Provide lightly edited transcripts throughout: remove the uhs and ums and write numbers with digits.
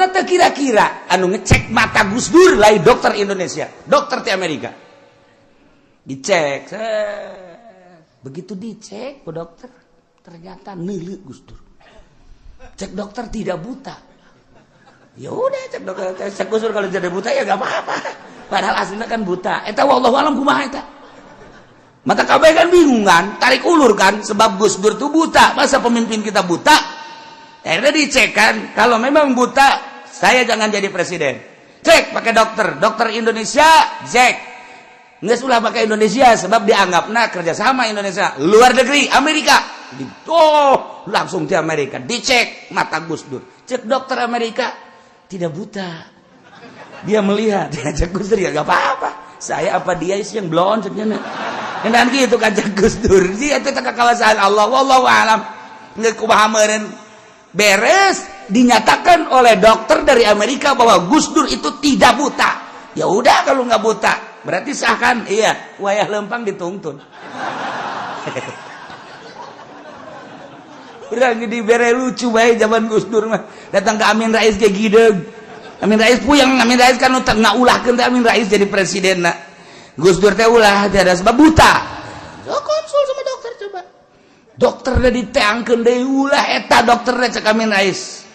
Dokternya teh kira-kira anu ngecek mata Gus Dur lain dokter Indonesia, dokter di Amerika. Dicek, begitu dicek ku dokter, ternyata neuleu Gus Dur. Cek dokter tidak buta. Ya udah, cek dokter, cek Gus Dur, kalau tidak buta ya gak apa-apa. Padahal aslinya kan buta. Eta wallahu alam kumaha eta. Mata kabeh kan bingung kan, tarik ulur kan, sebab Gus Dur tuh buta. Masa pemimpin kita buta? Akhirnya dicek kan, kalau memang buta, saya jangan jadi presiden. Cek pakai dokter, dokter Indonesia, cek. Nggak ulah pakai Indonesia sebab dianggapnya kerjasama Indonesia. Luar negeri, Amerika. Oh, langsung di Amerika. Dicek mata Gus Dur. Cek dokter Amerika, tidak buta. Dia melihat, cek Gus Dur ya gak apa-apa. Saya apa dia sih yang blon ceknya. Dan gitu kan cek Gus Dur. Dia itu kekuasaan Allah. Wallahu alam. Nggak kumaha meureun. Beres dinyatakan oleh dokter dari Amerika bahwa Gus Dur itu tidak buta. Ya udah, kalau nggak buta, berarti sah kan? Iya, wayah lempang dituntun. Urang dibere lucu bae zaman Gus Dur mah. Datang ke Amin Rais ke gideg. Amin Rais puyeng, Amin Rais kan ngaulahkeun teh Amin Rais jadi presiden na. Gus Dur teh ulah tiada sebab buta. So, konsul sama dokter coba. Dokter diteangkeun deui, ulah eta dokternya, cek Amin Rais.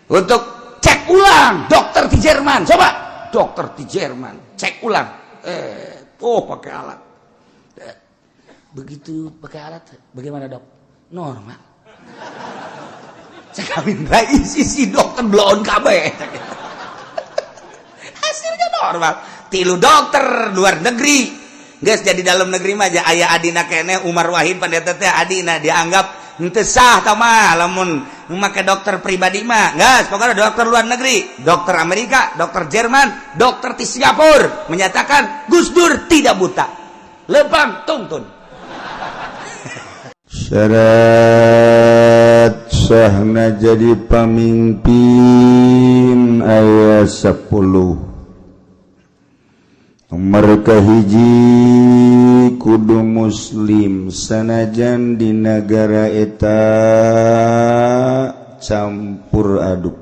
Untuk cek ulang dokter di Jerman, coba dokter di Jerman cek ulang. Oh, pakai alat. Begitu pakai alat, bagaimana, Dok? Normal. Cek Amin Rais, isi dokter bloon kabeh. Hasilnya normal. Tilu dokter luar negeri. Geus jadi dalam negeri mah aja aya adina keneh Umar Wahid pandeta teh adina dianggap henteu sah tah mah lamun make dokter pribadi mah. Geus pokoknya dokter luar negeri, dokter Amerika, dokter Jerman, dokter di Singapura menyatakan Gus Dur tidak buta. Lempang tungtun. Syarat sahna jadi pamimpin aya 10. Nomor kahiji, kudu muslim sanajan di negara eta campur aduk,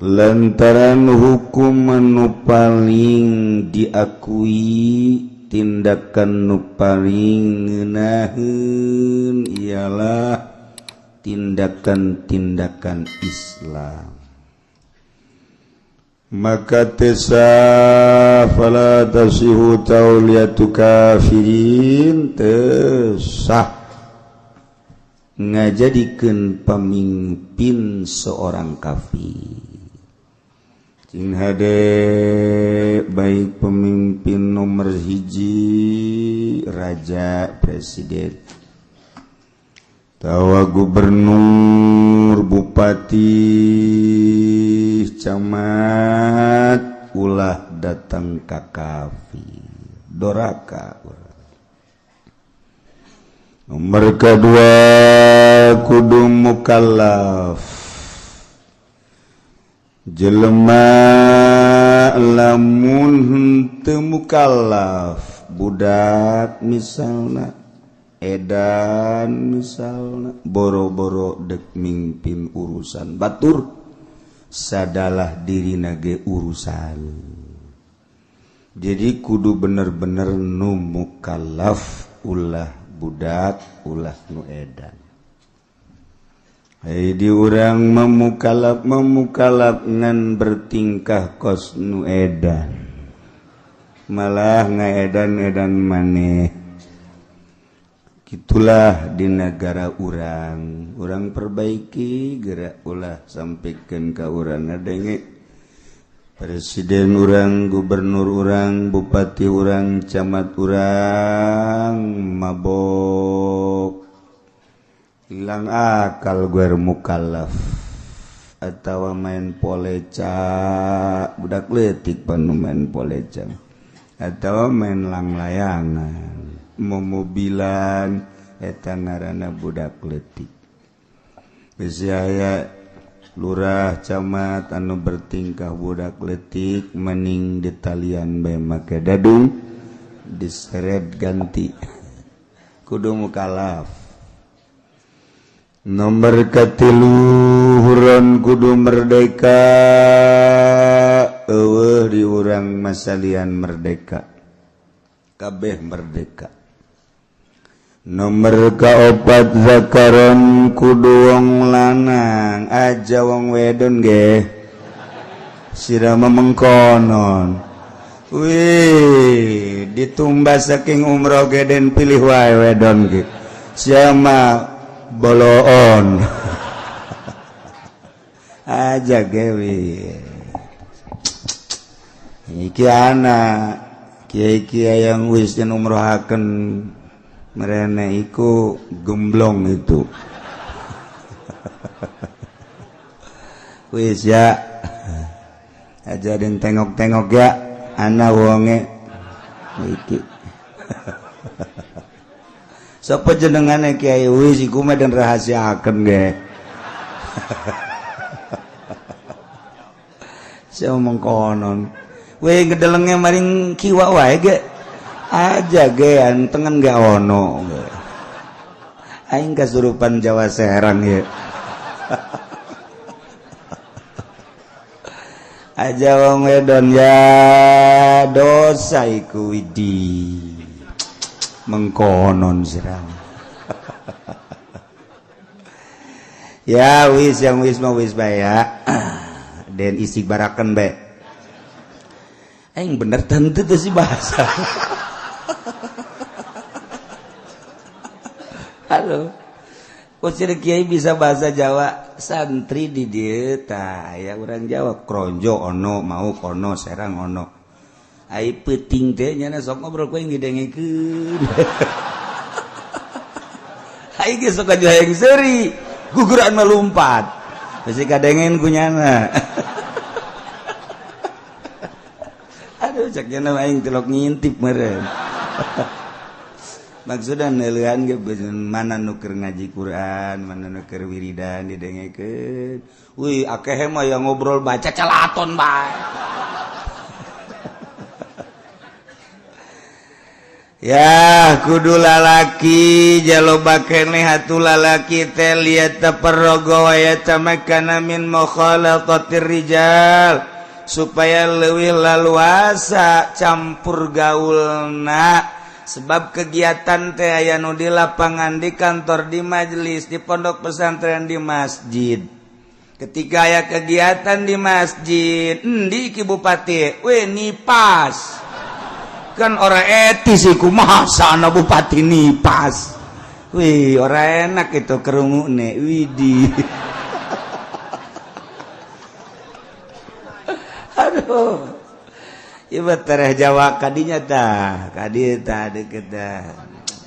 lantaran hukum nu paling diakui, tindakan nu paling ngeunaheun ialah tindakan-tindakan Islam, maka teu sah. Fala tasihhu tauliyatu kafirin, teu sah ngajadikeun pemimpin seorang kafir. Cing hade, baik pemimpin nomor hiji, raja, presiden, tawa gubernur, bupati, camat, ulah datang ka kafir, doraka. Nomor kedua, kudu mukallaf. Jelema lamun henteu mukallaf, budak misalna, edan misalna, boro-boro dek mimpin urusan batur, sadalah diri nage urusan. Jadi kudu bener-bener nu mukallaf, ulah budak, ulah nu edan. Hei, di urang memukalaf memukalaf ngan bertingkah kos nu edan, malah ngaedan edan maneh. Gitulah di negara urang. Urang perbaiki gerak, ulah sampaikan ke urang ngadenge presiden urang, gubernur urang, bupati urang, camat urang mabok, hilang akal, gue mukallaf, atau main poleca, budak letik panu main poleca atau main langlayangan, momobilan, eta ngaranna budak letik. Bisi aya lurah, camat anu bertingkah budak letik, mending ditalian bae make dadung, diseret ganti. Kudu mukallaf. Nomor katilu, hurron kudu merdeka. Eueuh di urang masalian merdeka, kabeh merdeka. Nomor kaopat, zakaron kudu wong lanang, aja wong wedon ge. Sira mengkonon. Wih, ditumbas saking umroh ge den pilih wae wedon ge. Siapa boloon aja gewi. Iki anak kiai-kiai yang wis yen umrohaken merene iku gemblong itu. Wis ya, aja den tengok-tengok ya, ana wonge iki. Sapa jenengane kiai? Wis iku mah den rahasiaken ge. Saya mengkonon. Weh, ngedelenge maring kiwa wae ge. Aja ge antengen ge ono ge. Aing kasurupan Jawa Serang ya. Aja wong wedon ya, dosa iku widi. Mengkonon sirang. Ya wis, yang wis mau wis bae ya. Den isi baraken bae. Aing bener tentu tuh sih bahasa. Halo. Kok kiai bisa bahasa Jawa, santri di dieu tah aya urang Jawa Kronjo ono, mau kono Serang ono. Ai peuting teh nyana sok ngobrol ku yang didengekeun. Ai ge sok hayang seuri, guguran melumpat. Bisi kadengen ku nyana. Aduh, cek nyana aing tilok ngintip meureun. Maksudna neuleuhan ge mana nu keur ngaji Quran, mana nu keur wiridan didengekeun. Wih, akeh mah yang ngobrol baca celaton bae. Ya kudu lalaki jaloba keneh atuh lalaki teh liat taparrogo wa yatamakkana min mukhalatatir rijal, supaya leuwih laluasa campur gaulna. Sebab kegiatan teh aya nu di lapangan, di kantor, di majelis, di pondok pesantren, di masjid. Ketika aya kegiatan di masjid, endi ki bupati? We nipas. Kan orang etis iku, masa ana bupati nipas. Wih, ora enak itu kerungune, widih. Aduh. Ieu tereh Jawa kadinya tah, kadi tah deket tah.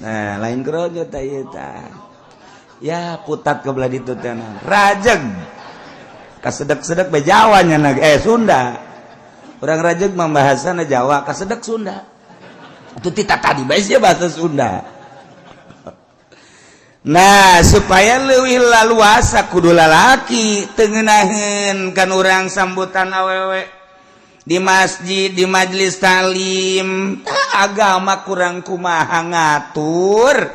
Nah, lain kerojo tah ieu tah. Ya putat ke belah ditu teh. Rajeg. Kasedek-sedek bae Jawa nya Sunda. Urang Rajeg mah bahasana Jawa, kasedek Sunda. Itu tita tadi bae sia bahasa Sunda. Nah, supaya leuwih laluasa kudu lalaki teu ngeunaheun kan urang sambutan awewe di masjid, di majelis talim. Agama kurang kumaha ngatur,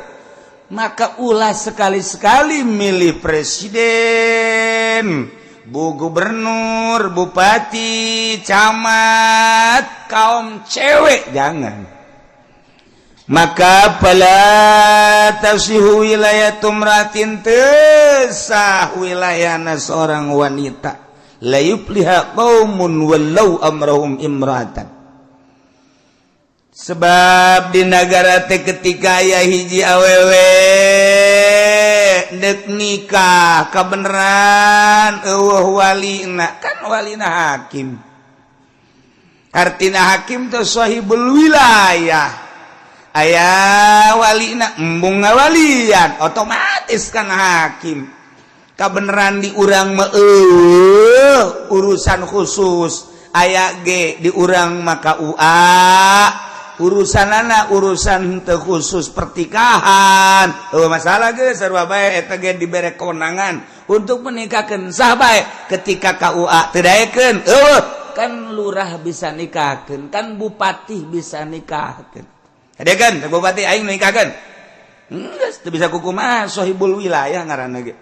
maka ulah sekali-sekali milih presiden, bu gubernur, bupati, camat, kaum cewek jangan. Maka fala tasihu wilayatu imra'atin, tesah wilayahna seorang wanita. La yufliha qaumun wallau amrahum imra'atan. Sebab di negara teh ketika aya hiji awewe dek nikah kabeneran eueuh walina, kan walina hakim. Artina hakim teh sahibul wilayah. Aya walina embung ngawalian otomatis kan hakim. Kabeneran di urang mah urusan khusus aya ge di urang maka UA urusan anak urusan teu khusus pertikahan. Oh, masalah ge sarua bae eta ge dibere kewenangan untuk menikahkan sah bae. Ketika KUA teu daekeun eueuh kan lurah bisa nikahkeun, kan bupati bisa nikahkeun. Hadekeun bupati aing nikahkeun. Geus teu bisa kukumaha, sahibul wilayah ngaranna ge.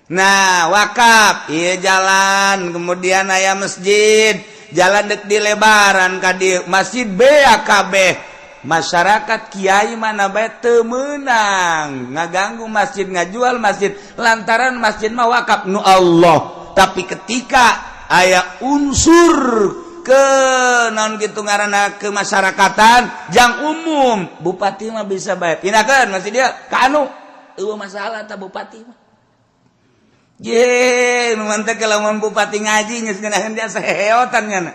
Nah, wakaf iya jalan, kemudian aya masjid, jalan dek dilebaran ka dieu, masjid BAKB, masyarakat, kiai mana bae teu meunang ngaganggu masjid, ngajual masjid, lantaran masjid mah wakaf nu Allah. Tapi ketika aya unsur ke non gitu ngaranna kemasyarakatan jang umum, bupati mah bisa bae pindahkeun masjid dia ka anu, euweuh masalah ta bupati mah. Ye, nu mantep lamun bupati ngaji geus ngeunaheun dia seheotan nya.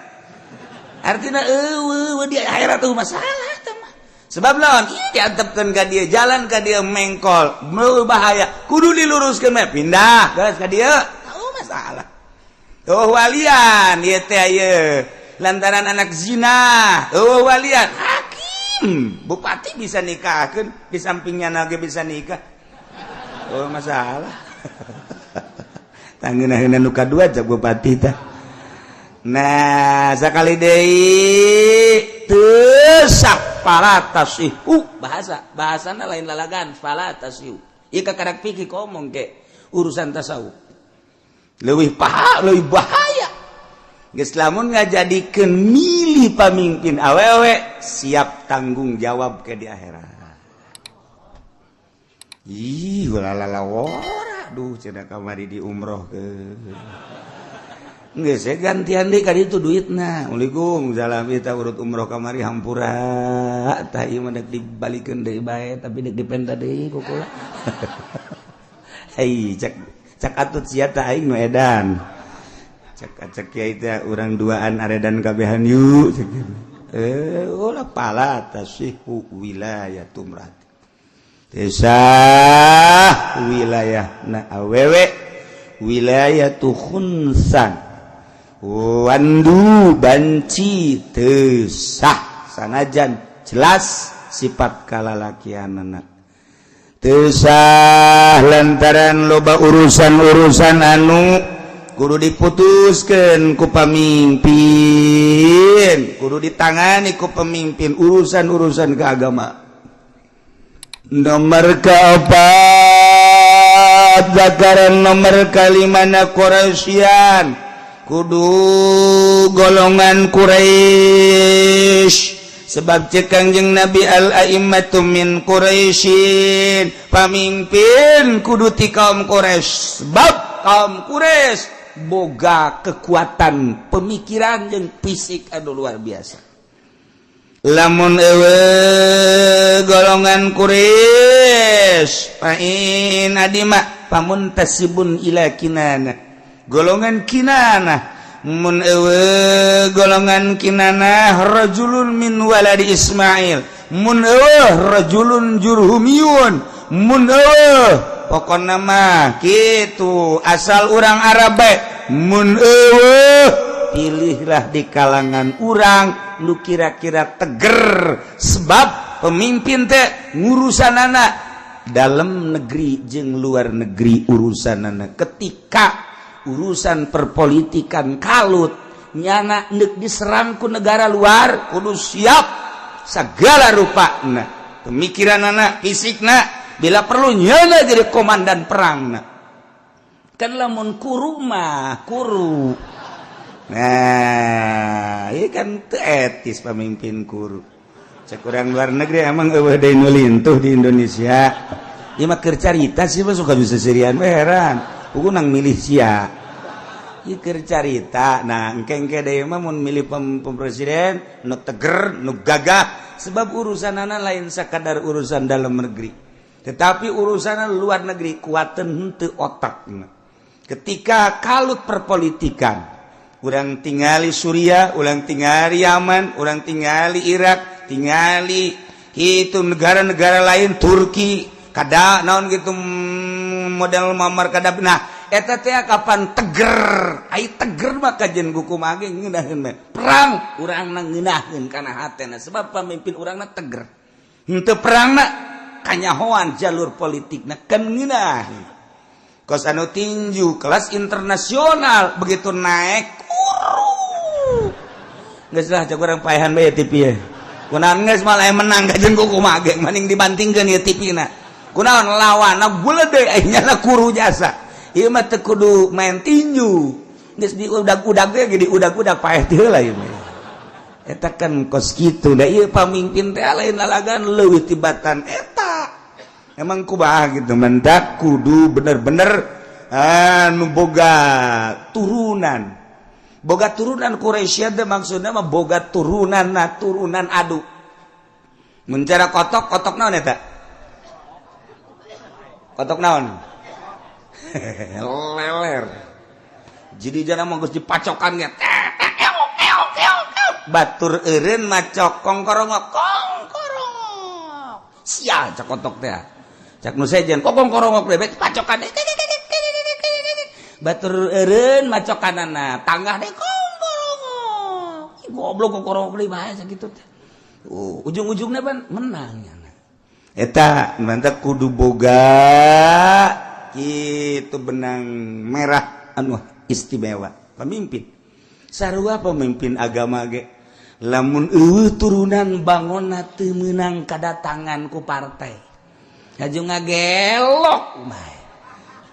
Artinya euweuh di akhirat tuh masalah teh mah. Sebab lawan ieu diantepkeun ka dieu, jalan ka dieu mengkol, bahaya, kudu diluruskeun mah pindah geus ka dieu. Oh, masalah. Oh, walian ieu teh ieu lantaran anak zina. Oh, walian hakim, bupati bisa nikahkeun, di sampingnya nage bisa nikah. Oh, masalah. Tanggeuna nu kadua cak bupati tah. Nah, sakali deui teu sah, fala tasihhu, bahasa bahasana lain lalagan, fala tasihhu. Ieu kakarak pikir ngomong ke urusan tasawuf. Leuwih paha, leuwih bahaya. Geus lamun ngajadikeun milih pamimpin awewe, siap tanggung jawab ke di akhirat. Ih, ulalala wora. Duh, cenah kamari di umroh ke. Geus gantian deui ka ditu duitna. Assalamualaikum, salam, kita urut umroh kamari, hampura. Tah, ieu mah dek dibalikeun deui bae, tapi dek dipenta deui ku kula. Hei, cek cek atut sia tah, aing nu edan. Cek cek kiai teh urang duaan aredan kabehan yuk cek. Eh, ulah, fala tasihhu wilayatu imra'at. Desa wilayah na awewe, wilayatu khunsan, wandu banci teu sah, sanajan jelas sifat kalalakian anak teu sah, lantaran loba urusan-urusan anu kudu diputuskan ku pamimpin, kudu ditangani ku pemimpin, urusan-urusan keagama. Nomor keempat, zakaran nomor kalimana Quraisyan, kudu golongan Quraisy, sebab cek Kangjeng Nabi, al a'immatu min Quraisyin, pamimpin kudu ti kaum Quraisy, sebab kaum Quraisy boga kekuatan pemikiran jeung fisik anu luar biasa. Lamun euweuh golongan Quraisy, fa in adima famuntasibun ila Kinana, golongan Kinanah. Mun euweuh golongan Kinanah, rajulun min waladi Ismail. Mun euweuh, rajulun jurhumiyun. Mun euweuh, pokona mah kitu, asal urang Arab bae. Mun euweuh, pilihlah di kalangan urang nu kira-kira teger, sebab pemimpin teh ngurusan anak dalam negeri jeung luar negeri urusan anak. Ketika urusan perpolitikan kalut, nyana nek diserang ku negara luar, kudu siap segala rupa. Nah, pemikiran anak, fisik, nah, bila perlu nyana jadi komandan perang. Nah, kan lamun kuru mah kuru. Nah, ini kan teu etis pemimpin kuru. Cek urang luar negeri, emang euweuh deui nu lintuh di Indonesia? Ieu mah keur carita sih mah, suka bisa serian we, heran. Ugu nang milih sia. Ieu keur carita. Nah, engke-engke deui mah mun milih pem presiden nu teger, nu gagah, sebab urusanana lain sakadar urusan dalam negeri, tetapi urusan luar negeri, kuaten henteu otak. Ketika kalut perpolitikan, urang tingali Suriah, urang tingali Yaman, urang tingali Irak, tingali itu negara-negara lain, Turki, kada naon gitu, model Muammar Gaddafi. Nah, eta teh kapan teger? Ai teger mah kajen kumaha ge ngeunaheun perang, urangna ngeunaheun kana hatena, sebab pamimpin urangna teger. Henteu perangna kanyahoan jalur politikna, kan ngeunaheun. Kos anu tinju kelas internasional begitu naik kuru. Geus lah, cek urang paehan bae TV ye. Kunaon geus malah menang kajen kumaha ge mending dibantingkeun ieu TV na. Kunaon lawanna gulede, nya kuru jasa. Ieu mah teu kudu main tinju, geus diudag-udag ge, diudag-udag paeh teh heula ieu mah. Eta kan kos kitu da. Ieu pamimpin teh lain lalagan leuwih tibatan eta. Emang kumaha gitu, mendak kudu bener-bener anu boga turunan, boga turunan Quraisy teh. Maksudna mah boga turunan, nah, turunan adu mun cara kotok. Kotok naon eta? Kotok naon? Leler. Jadi jangan mau geus dipacokan ge, batur eureun macok kong korongok, kong korongok. Sia, cak kotok teh, cak nu sejen, kok kong korongok deh. Pacokan batur eureun macokanana tanggah deh, kong korongok. Goblok, kong korongok deui bae sakitu teh. Ujung-ujungnya pan menang Eta mantap, kudu boga itu benang merah anu istimewa. Pemimpin sarua, pemimpin agama ge lamun euweuh turunan bangonna teu meunang kadatangan ku partai, haju ngagelok bae.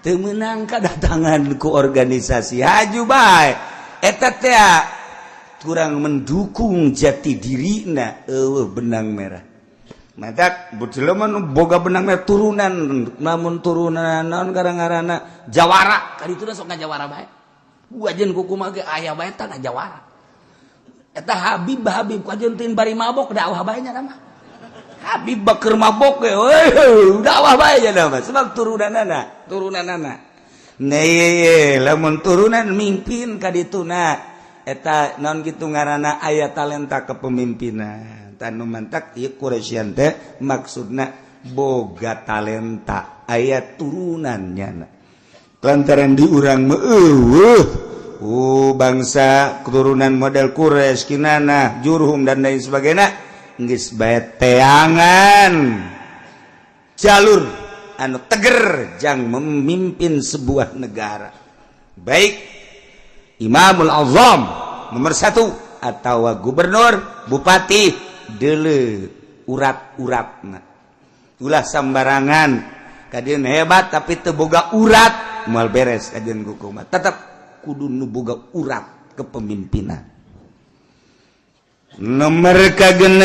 Teu meunang kadatangan ku organisasi, haju bae. Eta teh kurang mendukung jati dirina, euweuh benang merah. Matak mah boga benang merah turunan, namun turunan naon gara-garana jawara kali itu sok ngajawara bae. Wajan kuku mah ge aya bae tah ngajawara. Eta Habib, Habib kajeun tin bari mabok dakwah bae nya mah. Habib Bakar mabok ge dakwah bae nya mah, sebab turunanana, turunanana. Nah, lamun turunan mimpin ka dituna eta naon kitu ngaranna, aya talenta kepemimpinan. Tanu mantak ieu Quraisyan teh maksudna boga talenta, aya turunannya. Lantaran di urang mah euweuh bangsa keturunan model Quraisy, Kinanah, Jurhum, dan lain sebagainya, geus bae teangan jalur anu teger jang memimpin sebuah negara, baik Imamul Azam nomor satu atau gubernur, bupati. Dele urat-uratna, ulah sambarangan kadieu hebat tapi teu boga urat, moal beres kajian kumaha. Tetap kudu nu boga urat kepemimpinan. Nomor kagenep,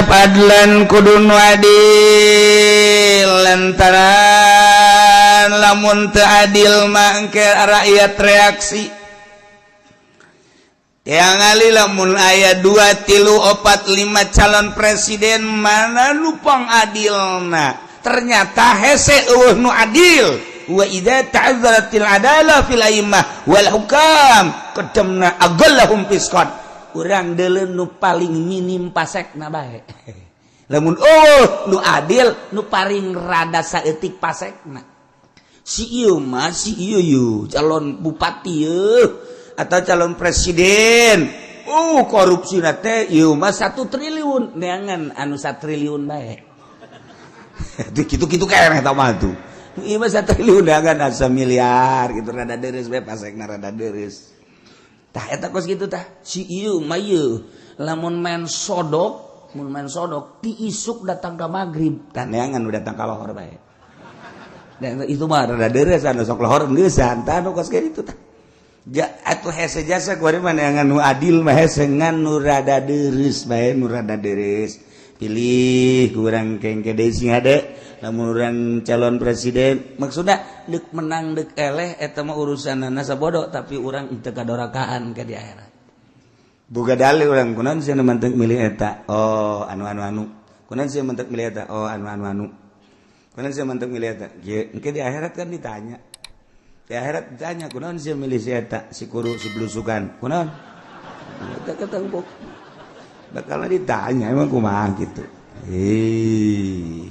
adlan, kudu nu adil, lantaran lamun teu adil mah engke rakyat reaksi yang ngali. Lamun aya 2, 3, 4, 5 calon presiden, mana nu pang adilna? Ternyata hese, euweuh nu adil. Wa idza ta'azzaratil adalah fil a'immah wal hukam qadamna aqallahum fisqan. Urang deuleu nu paling minim pasekna bae. Lamun oh nu adil, nu paling rada saeutik pasekna. Si ieu mah, si ieu yu calon bupati yeuh atau calon presiden, korupsi teh ieu mah 1 triliun, neangan anu 1 triliun bae. Gitu-gitu kayak eta mah tuh. Ieu mah 1 triliun, neangan asa miliar gitu, rada deres bae pasekna, rada deres. Tah, eta kos gitu tah. Si ieu mah ieu lamun main sodok, mun main sodok ti isuk datang ke maghrib. Tah, neangan udah datang ka lohor bae. Dan itu mah rada deres, anu sok lohor geusan. Tah, nu kos kitu tah. Ja, atuh hese jasa kuari mah neangan nu adil mah hese, ngan nu rada deres bae, nu rada deres pilih kurang kengke deui sing hade lamun urang calon presiden. Maksudna deuk menang deuk eleh eta mah urusanana sabodo, tapi urang teu kadorakaan ke di akhirat. Boga dalil urang, kunaon sia nu mantek milih eta? Oh, anu anu anu. Kunaon sia mantek milih eta? Oh, anu anu anu. Kunaon sia mantek milih eta? Kieu. Engke di akhirat kan ditanya. Di akhirat ditanya, kunaon sia milih si eta, si kuru, si blusukan? Kunaon? Eta ketemu bakal ditanya, emang kumaha gitu. Eh.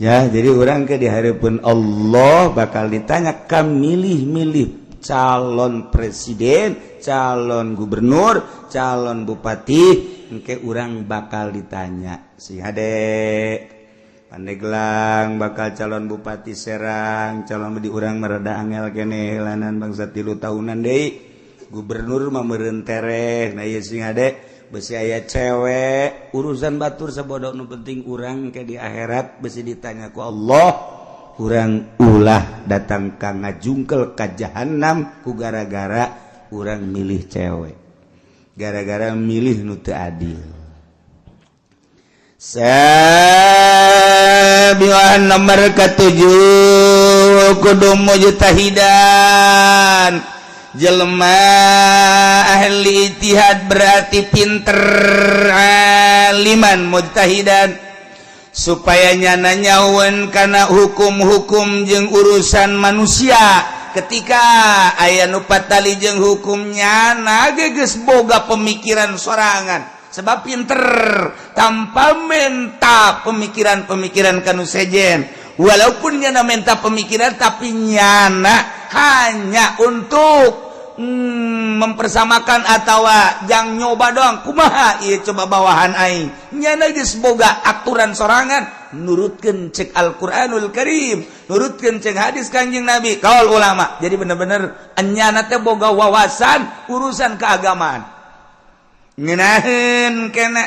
Ya, jadi orang ke di hadapan Allah bakal ditanya, kam milih-milih calon presiden, calon gubernur, calon bupati, engke urang bakal ditanya. Si hade Pandeglang bakal calon bupati Serang, calon di urang mereda angel kene lanan bangsa 3 tahunan deui. Gubernur mah meureun tereh. Nah, ieu sing hade besi aya cewek, urusan batur sabodo, nu penting urang ke di akhirat besi ditanya ku Allah. Urang ulah datang ka ngajungkel ka jahanam ku gara-gara urang milih cewek, gara-gara milih nu teu adil. Sabian nomor ketujuh, kudu mujtahidan. Jelema ahli ijtihad berarti pinter, aliman mujtahidan, supaya nyana nyahoeun kana hukum-hukum jeung urusan manusia. Ketika aya nu patali jeung hukum, nyana geus boga pemikiran sorangan sebab pinter, tanpa menta pemikiran-pemikiran kanu sejen. Walaupun nyana menta pemikiran, tapi nyana hanya untuk mempersamakan atau jang nyoba doang, kumaha ieu, coba bawahan aing. Nyana geus boga aturan sorangan, nurutkeun cek Al-Qur'anul Karim, nurutkeun cek hadis Kanjeng Nabi, kaul ulama. Jadi bener-bener nyana teh boga wawasan urusan keagamaan, ngeunaheun kena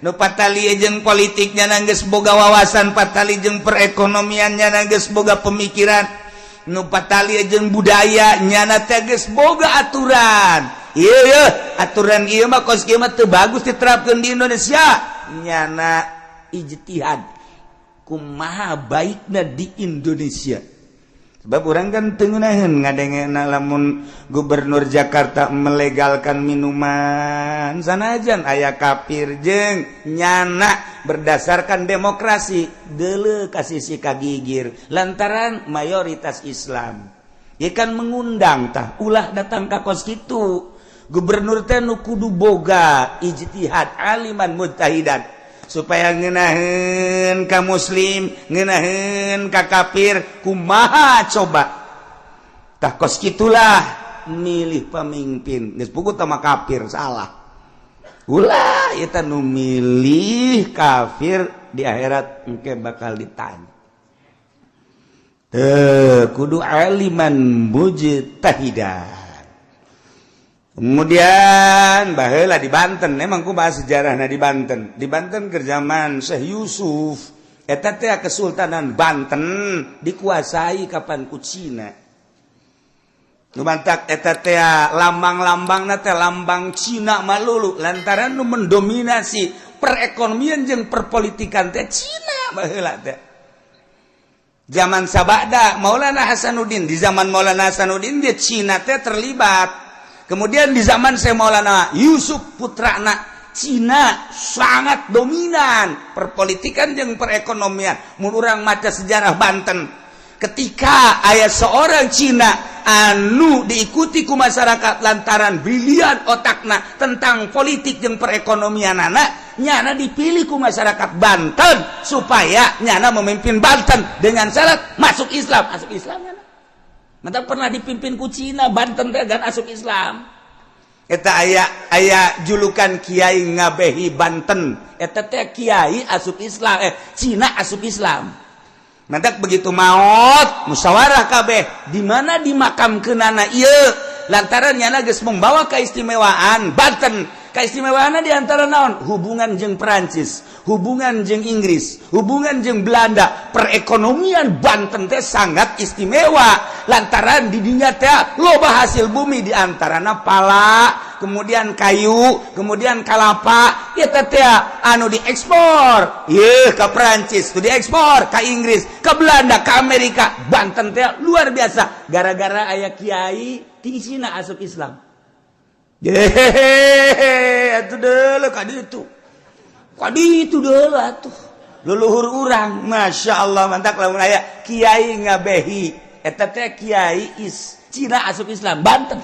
nu patali jeung politiknya geus boga wawasan, patali jeung perekonomiannya geus boga pemikiran, nu patali jeung budaya nyana teh geus boga aturan. Iya iya, aturan ieu mah kos kieu mah teu bagus diterapkeun di Indonesia. Nyana ijtihad kumaha baikna di Indonesia, sebab urang kan teu ngeunaheun ngadengena lamun gubernur Jakarta melegalkan minuman, sanajan aya kafir jeung nyana berdasarkan demokrasi deuleu ka sisi kagigir lantaran mayoritas Islam. Ya kan mengundang tah, ulah datang ka kos kitu. Gubernur teh nu kudu boga ijtihad, aliman mujtahidan, supaya ngeunaheun ka muslim, ngeunaheun ka kafir, kumaha coba. Tah, kos kitulah milih pemimpin. Geus puguh tah kafir salah. Ulah eta nu milih kafir, di akhirat engke bakal ditanya. Teu kudu aliman mujtahidan. Kemudian baheula di Banten, emang ku bahas sejarahna di Banten. Di Banten ke zaman Syekh Yusuf, eta teh Kesultanan Banten dikuasai kapan ku Cina. Nu mantak eta teh lambang-lambangna teh lambang Cina malulu, lantaran nu mendominasi perekonomian jeung perpolitikan teh Cina baheula teh. Zaman sabada Maulana Hasanuddin, di zaman Maulana Hasanuddin dia Cina teh terlibat. Kemudian di zaman Syekh Maulana Yusuf putrana, Cina sangat dominan perpolitikan jeung perekonomian. Mun urang maca sejarah Banten, ketika aya seorang Cina anu diikuti ku masyarakat lantaran brilian otakna tentang politik jeung perekonomian, anak nyana dipilih ku masyarakat Banten supaya nyana memimpin Banten dengan syarat masuk Islam. Masuk Islam nyana. Mantap, pernah dipimpin ku Cina Banten teh dan asup Islam. Eta aya aya julukan Kiai Ngabehi Banten. Eta teh Kiai asup Islam, eh, Cina asup Islam. Mantap, begitu maut musyawarah kabeh di mana dimakamkeunana ieu, lantaran nyana geus membawa keistimewaan Banten. Keistimewaan di antara naon? Hubungan jeung Perancis, hubungan jeung Inggris, hubungan jeung Belanda. Perekonomian Banten teh sangat istimewa lantaran di dinya teh loba hasil bumi, di antarana pala, kemudian kayu, kemudian kalapa. Ya teh anu diekspor ye ke Perancis tuh, diekspor ke Inggris, ke Belanda, ke Amerika. Banten teh luar biasa gara-gara aya kiai di Cina asup Islam. Hehehe, atuh deuleu ka ditu. Ka ditu deuleu atuh. Leluhur urang, Masya Allah, mantap lamun aya kiai Ngabehi. Eta teh kiai is Cina asup Islam Banten.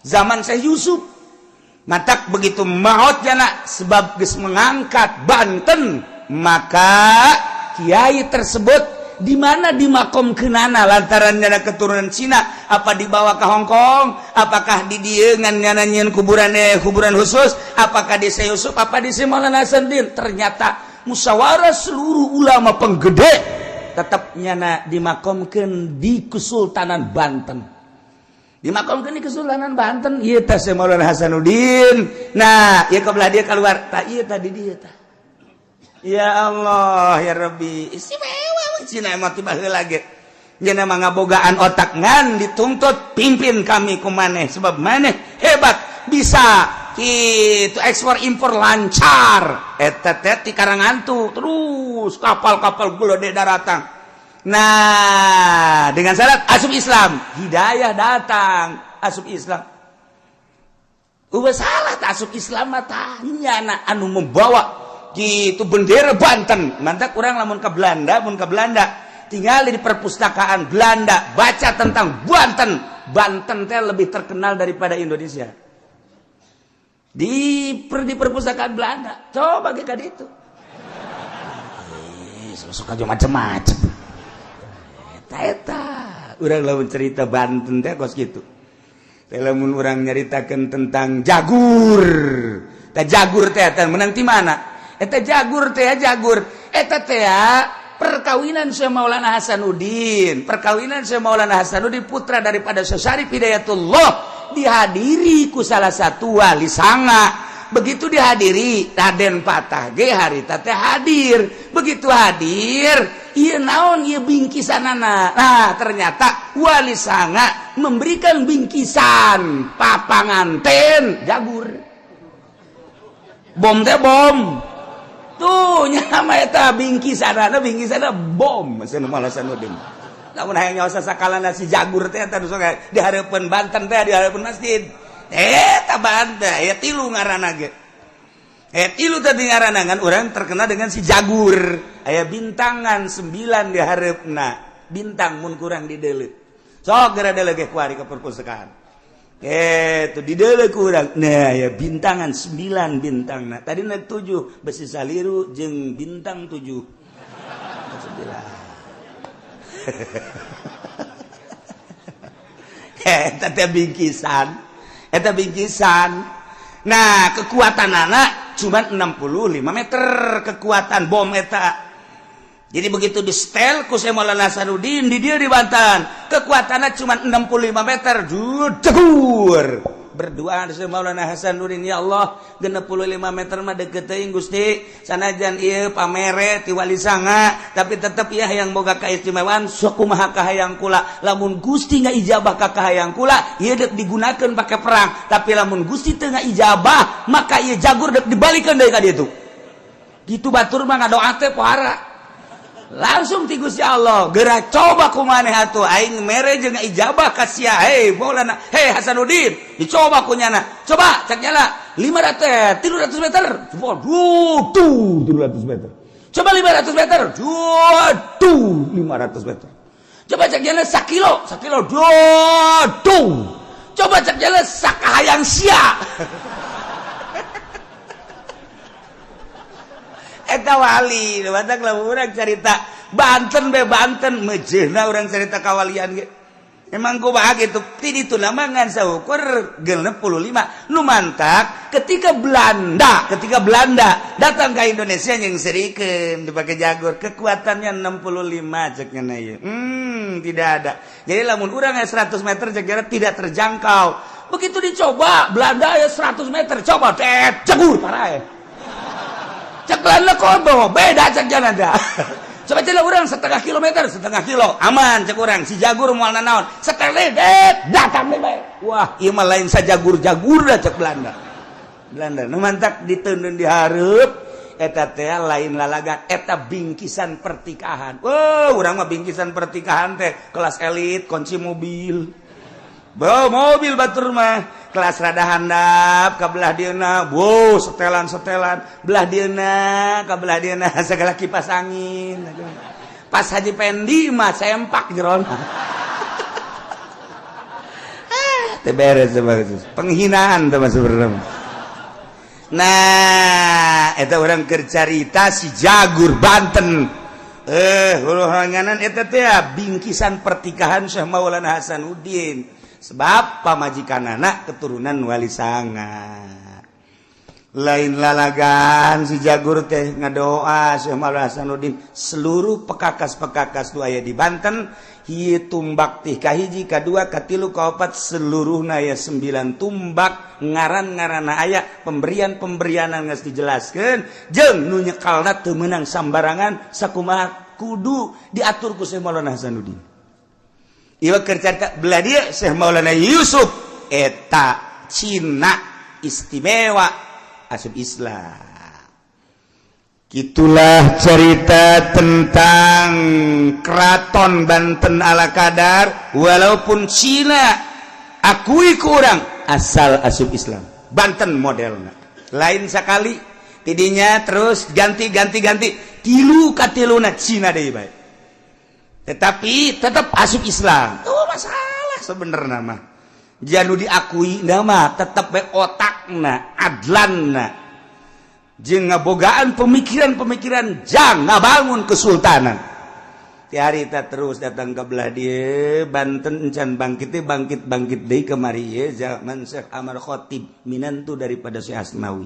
Zaman Syekh Yusuf. Matak begitu maut jana sebab geus mengangkat Banten, maka kiai tersebut di mana dimakomkeunana, lantaran nyana keturunan Cina, apa dibawa ke Hong Kong, apakah di dieu ngan nyana nyieun kuburan, eh, kuburan khusus, apakah di Syekh Yusuf, apa di Syekh Maulana Hasanuddin? Ternyata musyawarah seluruh ulama penggede, tetap nyana dimakomkeun di Kesultanan Banten, dimakomkeun di Kesultanan Banten. Ieu teh Syekh Maulana Hasanuddin. Nah, ieu kebelah dia keluar, tak ieu tadi dia tah. Ya Allah, ya Rabbi, istimewa. Cina emang tiba heula ge. Nya mah ngabogaan otak, ngan dituntut pimpin kami ku maneh sebab maneh hebat, bisa gitu ekspor impor lancar. Eta teh ti Karangantu terus kapal-kapal gede daratang. Nah, dengan syarat asup Islam, hidayah datang, asup Islam. Udah salah tak asup Islam mah tanya na anu membawa gitu bendera Banten. Mantap kurang lamun ke Belanda, mun ke Belanda tinggal di perpustakaan Belanda, baca tentang Banten. Banten teh lebih terkenal daripada Indonesia di perpustakaan Belanda. Coba ke itu, suka macam-macam. Eta eta urang lamun cerita Banten teh kos gitu. Lamun urang nyaritakeun tentang Jagur teh, Jagur teh eta menang ti mana? Eta Jagur teh, Jagur eta teh perkawinan Syekh Maulana Hasanuddin, perkawinan Syekh Maulana Hasanuddin, putra daripada Syekh Syarif Hidayatullah, dihadiri ku salah satu wali sanga. Begitu dihadiri, Raden Patah ge harita teh hadir. Begitu hadir, ieu naon ieu bingkisanana? Nah, ternyata wali sanga memberikan bingkisan papanganten jagur, bom teh, bom tuh nya eta bingkisanana, bingkisanana bom. Cenah Maulana Hasanuddin, lamun hayang nyaho sakalana si jagur teh, eta nu sok di hareupeun Banten teh, di hareupeun masjid eta Banten aya tilu ngaranna ge. Tilu tadi ngaranna, kan urang terkenal dengan si jagur aya bintangan 9 di hareupna, bintang mun kurang di deuleu. Sok geura deuleu ge kuari ke perpustakaan itu di deuleu kurang. Nah ya, bintangan 9 bintang. Nah, tadi na 7, besi saliru jeung bintang 7, 9. Eta teh bingkisan, eta bingkisan. Nah, kekuatan anak cuma 65 meter kekuatan bom eta. Jadi begitu di setel ku Syekh Maulana Hasanuddin di dia di Banten, kekuatannya cuma 65 meter, jegur. Berdoa Syekh Maulana Hasanuddin, "Ya Allah, 65 meter mah deket teuing, Gusti. Sanajan ieu pamere ti wali sanga, tapi tetep ya yang boga keistimewaan, sok kumaha kahayang kula. Lamun Gusti ijabah ka kahayang kula, ieu dek digunakeun pakai perang. Tapi lamun Gusti teu ijabah, maka ieu jagur dek dibalikeun deui ka ditu." Gitu batur mah ngadoa teh pohara. Langsung ti Gusti Allah, "Geura coba ku maneh atuh, aing mere jeung ijabah ka sia." Hei Maulana, hei Hasanuddin, dicoba ku nyana. Coba cek nyana 500, 300 meter. Coba tuh 300 meter. Coba 500 meter. Tuh 500 meter. Coba cek nyana sakilo, sakilo. Tuh. Coba cek nyana sakahayang sia. Eta wali, batak lah. Urang cerita Banten be, Banten mejehna urang cerita kawalian ge. Emang kumaha gitu? Ti ditu nama ngan saukur 65 nu mantak ketika Belanda datang ke Indonesia yang serikeun dipakai jagur kekuatannya 65 cek nya ieu. Tidak ada. Jadi lamun urang 100 meter cek tidak terjangkau. Begitu dicoba Belanda ya 100 meter, coba tet jegur parah. Cek Belanda kok bawa beda cek jalan dah. Coba cek urang setengah kilometer, setengah kilo aman cek urang, si jagur moal nanaon. Sekali det datang deh bae. Wah, ieu mah lain sajagur-jagur dah cek Belanda. Belanda nu mantak diteundeun di hareup eta teh lain lalagan, eta bingkisan pertikahan. Wah, urang mah bingkisan pertikahan teh kelas elit, kunci mobil. Bawa mobil batur mah kelas rada handap ka belah dieuna, wow, setelan-setelan belah dieuna, ka belah dieuna segala kipas angin. Pas Haji Pendi mah sempak jerona. Ah, teu beres penghinaan teh mah sebenarnya. Nah, eta urang keur carita si Jagur Banten. Huluhanganan eta teh bingkisan pertikahan Syekh Maulana Hasanuddin, sebab pamajikan anak keturunan wali sanga. Lain lalagan si Jagur teh. Ngadoa Syekh Maulana Hasanuddin, seluruh pekakas-pekakas nu aya di Banten hieu tumbak tih kahiji, kadua, katilu, kaopat, seluruhna aya 9 tumbak, ngaran-ngaranna aya, pemberian-pemberianan geus dijelaskeun, jeung nu nyekalna teu meunang sambarangan, sakumaha. Kudu diatur ku Syekh Maulana Hasanuddin. Ieu keur carita belah dieu Syekh Maulana Yusuf eta Cina istimewa asup Islam. Itulah cerita tentang Keraton Banten ala kadar, walaupun Cina akui kurang asal asup Islam. Banten modelna lain sekali tidinya, terus ganti ganti ganti, tilu katiluna Cina deui bae, tetapi tetap asup Islam. Tuh masalah sebenarnya mah janu diakui nama tetap bae otakna adlanna jeung ngabogaan pemikiran-pemikiran jang ngabangun kesultanan. Ti harita terus datang ke belah dieu Banten encan bangkit, bangkit bangkit deui kemari ye zaman Syekh Amar Khatib, minantu daripada Syekh Asmawi.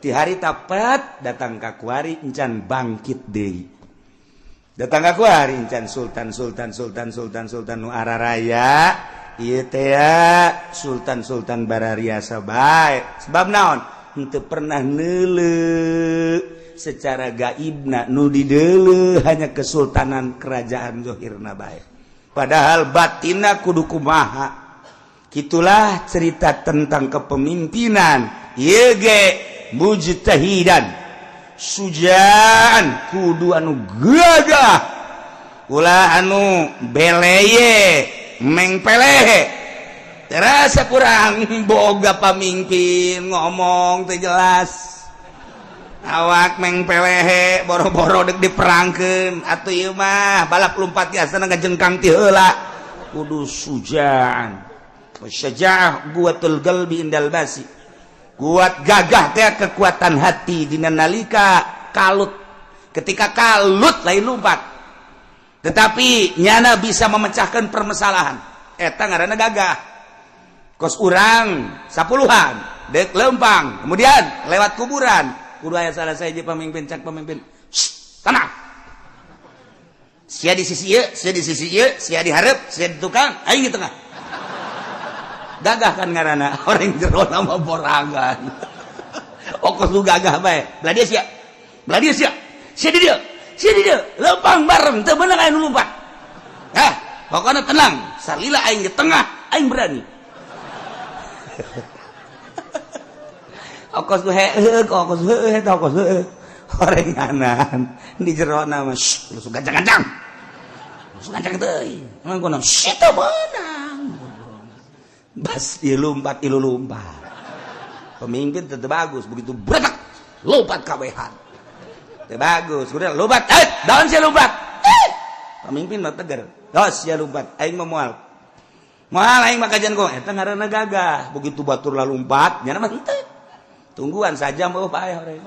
Ti harita pat datang ka kuari encan bangkit deui, datang ka kuari encan sultan sultan sultan sultan sultan nu araraya ieu teh ya, sultan sultan barariasa bae. Sebab naon? Henteu pernah neuleu secara gaibna, nu dideuleu hanya kesultanan kerajaan zohirna bae, padahal batinna kudu kumaha. Gitulah cerita tentang kepemimpinan ieu ge mujtahidan sujaan, kudu anu gagah, ulah anu beleye mengpelehe. Terasa kurang boga pamimpin ngomong teu jelas, awak mengpelehe, boro-boro dek diperangkeun atuh ieu mah balap lumpat biasa ngajengkang ti heula. Kudu sujaan, syaja'ah quwwatul qalbi indal basi, kuat gagah teh kekuatan hati dina nalika kalut. Ketika kalut lain lompat, tetapi nyana bisa memecahkan permasalahan, eta ngaranna gagah. Kos urang sapuluhan dek lempang kemudian lewat kuburan, kudu aya salah sahiji pemimpin, cak pemimpin, "Tenang, sia di sisi ieu, sia di sisi ieu, sia di hareup, sia di tukang, aing di tengah." Gagah kan ngaranna orang jero nama borangan. Okos lu gagah bae, belah dia sia, belah dia sia, sia di dieu, sia di dieu, lempang bareng teu beunang aya nu lompat. Ah, pokoknya tenang, salila aing di tengah, aing berani. Okos lu heeh, okos heueuh eta, okos heueuh. Horenganan di jero nama langsung gancang-gancang. Langsung gancang teuing. Emang kono teu meunang. Bas ieu lompat, ieu lompat. Pemimpin tetep bagus, begitu bretak lompat kabehan. Teu bagus, udah lompat, eh daun sia lompat. Eh pemimpin mah tegar. Dos sia lompat, aing mah moal. Moal aing mah kajian kok, eta ngaranna gagah. Begitu batur lompat, nyana mah henteu. Tungguan saja mau paeh orang.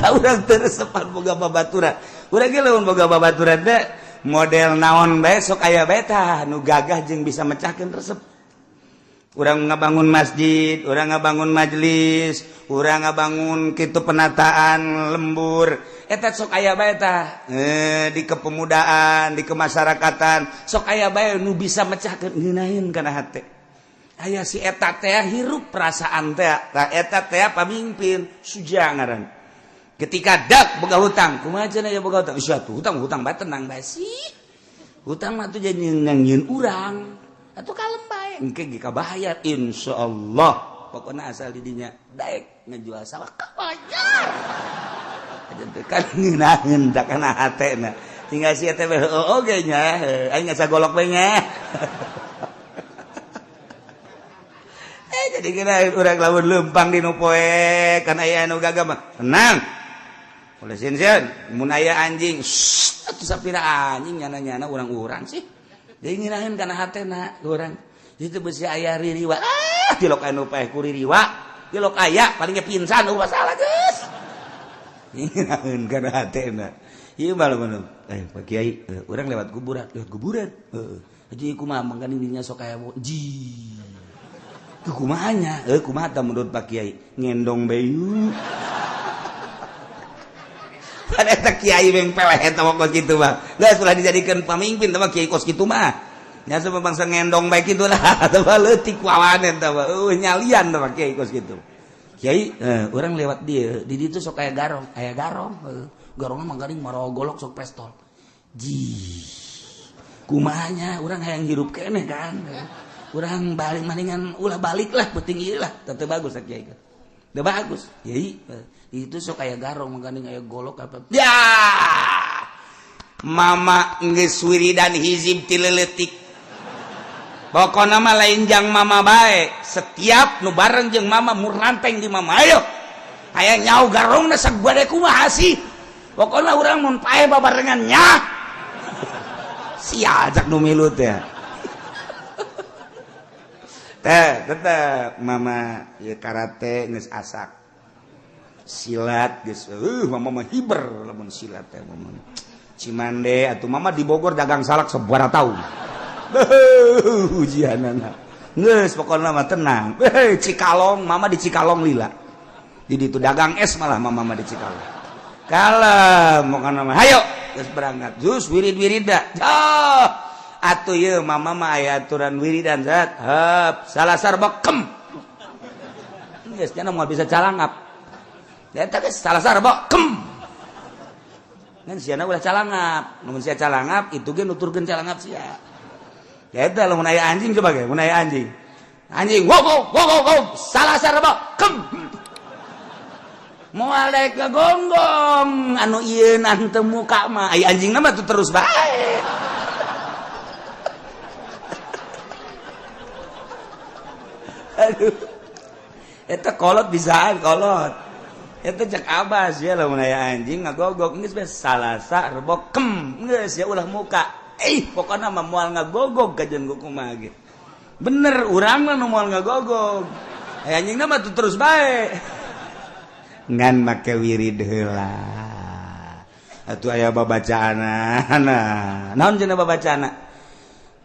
Tahu urang teu resepan boga babaturan. Urang ge lamun boga babaturan teh model naon bae sok aya bae tah nu gagah jeung bisa mecahkeun resep. Urang ngabangun masjid, urang ngabangun majelis, urang ngabangun kitu penataan lembur, eta sok aya bae tah di kepemudaan, di kemasyarakatan sok aya bae nu bisa mecahkeun, ngeunaheun kana hate. Aya si eta teh hirup perasaan teh, tah eta teh pamimpin suja ngaran. Ketika dak boga hutang, kumaha cenah ya boga hutang? Sia tuh hutang hutang bae, tenang bae sih. Hutang mah tuh jadi nyieun urang. Atuh kalem bae, engke ge kabayar insyaallah. Pokokna asal didinya daek ngejual sawah kabayar. Kan ngeunaheun tak kana hatena. Tinggal sia teh heueuh oge nya, aing ngasagolok bae nya. Jadi kira urang lamun lempang di nu poe kan aya anu gagah mah tenang. Oleh sieun mun aya anjing, atuh sapira anjing nyana-nyana urang-urang sih. Jadi ngeunaheun kana hatena urang. Itu besi aya ririwa. Ah, tilok anu paeh ku ririwa. Tilok aya palingnya pingsan eueuh masalah geus. Ngeunaheun kana hatena. Ieu mah lamun Pak Kiai, urang lewat kuburan, lewat kuburan. Heeh. Haji kumaha mangkan dinya sok aya ji. Kumahanya kumaha menurut Pak Kiai ngendong bayu pada eta kiai mengpeleh eta mah kos kitu mah geus ulah dijadikeun pamimpin teh mah kiai kos kitu mah nya sebab bangsa ngendong bae kitu lah teh mah leutik wawan eta mah nyalian teh mah kiai kos kitu. Kiai, urang lewat dia di ditu sok aya garong, aya garong. Garongna mah garing marawa golok, sok pestol. Ji, kumanya urang hayang hirup keneh kan? Urang balik, mendingan ulah balik lah, penting ieu lah. Teu bagus, Kiai, teu bagus. Kiai, itu sok aya garong, mah aya golok apa ya. Mama geus wiridan hizib ti leutik. Pokokna mah lain jang mama bae, setiap nu bareng jeung mama muranteng di mama, ayo aya nyau garongna sagade kumaha sih, pokokna urang mun paeh babarengan nya. Sia ajak nu milu teh. Teh tetep mama ya, karate geus asak, silat geus, mama mah hiber lamun silat teh. Mama Cimande atuh, mama di Bogor dagang salak sabaraha tahun, ujianana geus, pokokna mah tenang. Hei, Cikalong, mama di Cikalong lila, di ditu dagang es malah mama mah di Cikalong. Kalem pokokna mah, hayo geus berangkat, jus wirid wirida. Oh, atuh ye mama mah aya aturan wiridan zat hep salasar bekem geus, nya moal bisa calangap eta geus salasar bekem. Ngan siana ulah calangap, mun sia calangap itu ge nuturkeun calangap sia. Ya eta lamun aya anjing, coba ge mun aya anjing. Anjing wow wow wow wow, wow. Salasar bekem. Moal daek gonggong anu ieu teu muka mah, aya anjing mah tuh terus bae. Aduh. Eta kolot bisaan kolot. Itu cek abas ya, lamun aya anjing ngagogok geus bae salasa rebo kem geus ya, ulah muka. Eh, pokokna mah moal ngagogog kajeun kumaha ge. Bener urang mah nu moal ngagogog. Aya anjingna mah tuh terus bae. Ngan make wirid heula. Atuh aya babacaana. Nah, naon cenah babacaana?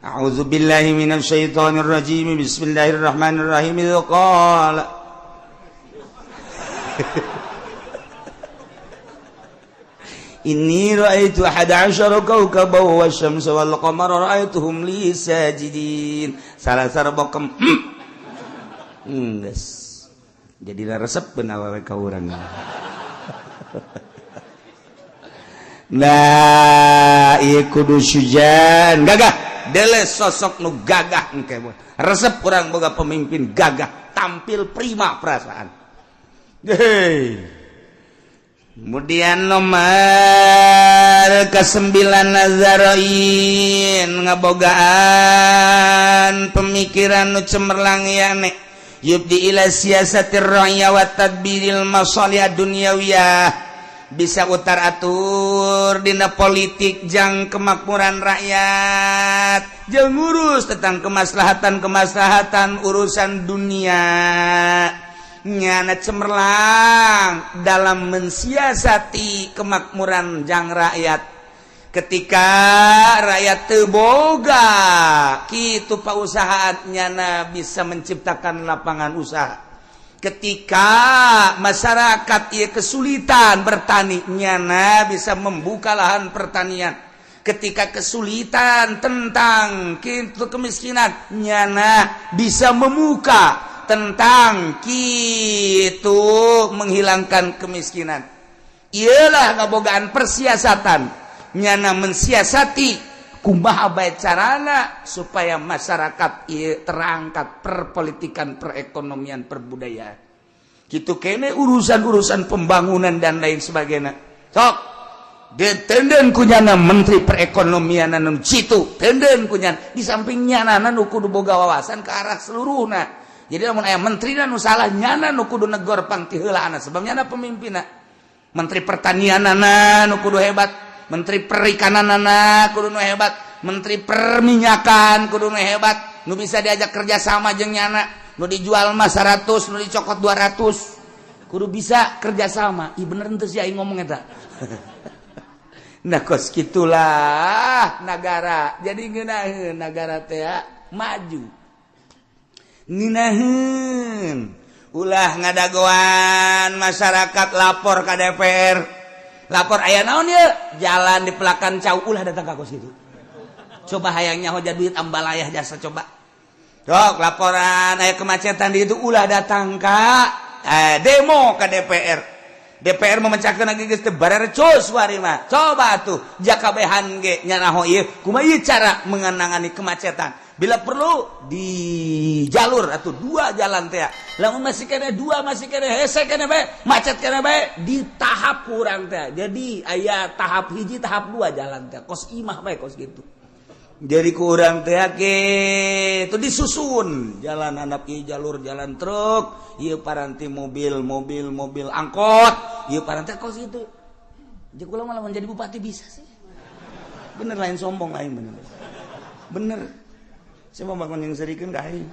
A'udzubillahi minasyaitonir rajim. Bismillahirrahmanirrahim. Qala Inni ra'aitu 11 kawkaban wasyamsa wal qamara ra'aituhum li sajidin. Salah sarbokem. Geus. Jadi resep awewe ka urang. Nah, ieu kudu sujan gagah. Dele sosok nu gagah engke. Resep urang boga pemimpin gagah, tampil prima perasaan. Hei. Kemudian nomor ke-9, Nazaroin ngabogaan pemikiran nu cemerlang yane yubdi ila siasatir ra'ya wa tadbiril masalih dunyawiyah, bisa utar atur dina politik jang kemakmuran rakyat, jeung ngurus tentang kemaslahatan-kemaslahatan urusan dunia. Nyana cemerlang dalam mensiasati kemakmuran jang rakyat. Ketika rakyat teboga kitu pausahaan, nyana bisa menciptakan lapangan usaha. Ketika masyarakat ia kesulitan bertani, nyana bisa membuka lahan pertanian. Ketika kesulitan tentang kitu kemiskinan, nyana bisa membuka tentang kitu menghilangkan kemiskinan. Ialah ngabogaan persiasatan, nyana mensiasati kumaha bae carana supaya masyarakat ieu terangkat perpolitikan, perekonomian, perbudayaan gitu kene, urusan-urusan pembangunan dan lain sebagainya. Sok detenden kunyana menteri perekonomian anu citu, tenden kunyana di samping nyana nu kudu boga wawasan ke arah seluruhna. Jadi lamun aya menteri nu salah, nyana nu kudu negor pang ti heula, sebab nyana pemimpinna. Menteri pertanianana nu kudu hebat, menteri perikananana kudu nu hebat, menteri perminyakan kudu nu hebat, nu bisa diajak kerja sama jeung nyana. Nu dijual mah 100, nu dicokot 200, kudu bisa kerjasama. Ih, bener henteu sih aing ngomong eta? Nah, kos gitulah negara jadi ngeunaheun nagara teh maju, ngeunaheun. Ulah ngadagoan masyarakat lapor ke DPR, lapor aya naon ye jalan di pelakan cau, ulah datang ka kos kitu. Coba hayangnya hoja duit ambalayah jasa, coba. Dok, laporan aya kemacetan di itu, ulah datang ka Demo ke DPR. DPR memecahkan lagi geus teu barerecus wari mah. Coba tuh jakabehan ge nyanaho ieu kumaha ieu cara mengenangani kemacetan. Bila perlu di jalur atau dua jalan teh. Lamun masih kena dua, masih kena hese kena bae, macet kena bae di tahap kurang teh. Jadi aya tahap hiji, tahap dua jalan teh. Kos imah bae kos gitu. Jadi kurang teh itu disusun jalan anak ieu jalur jalan truk, ieu paranti mobil, mobil mobil angkot, ieu paranti kos itu. Jadi kula malah menjadi bupati bisa sih. Bener lain sombong lain bener. Bener. Saya mau bangun yang serikeun ka aing.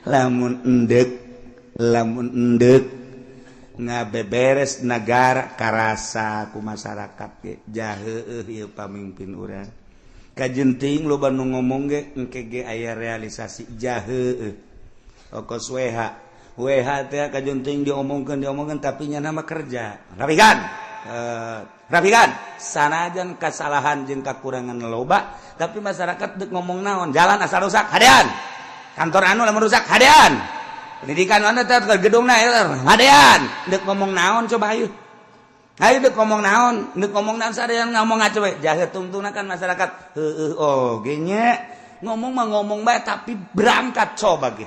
Lamun endek ngabeberes negara karasa ku masyarakat ge jaheueuh ieu pamimpin urang. Kajenting loba nu ngomong ge engke ge aya realisasi jaheueuh. Okos WH. WH teh kajenting diomongkeun tapi nya nama kerja. Rapikan. Rapikan sanajan kesalahan jeung kakurangan loba tapi masyarakat dek ngomong naon jalan asal rusak hadean, kantor anu lamun rusak hadean, pendidikan anu teh gedungna hadean, dek ngomong naon coba ayo ayo dek ngomong naon, dek ngomong naon sadean ngomong aja we jahe tungtungna kan masyarakat heueuh oge nya ngomong mah ngomong bae tapi berangkat coba ge.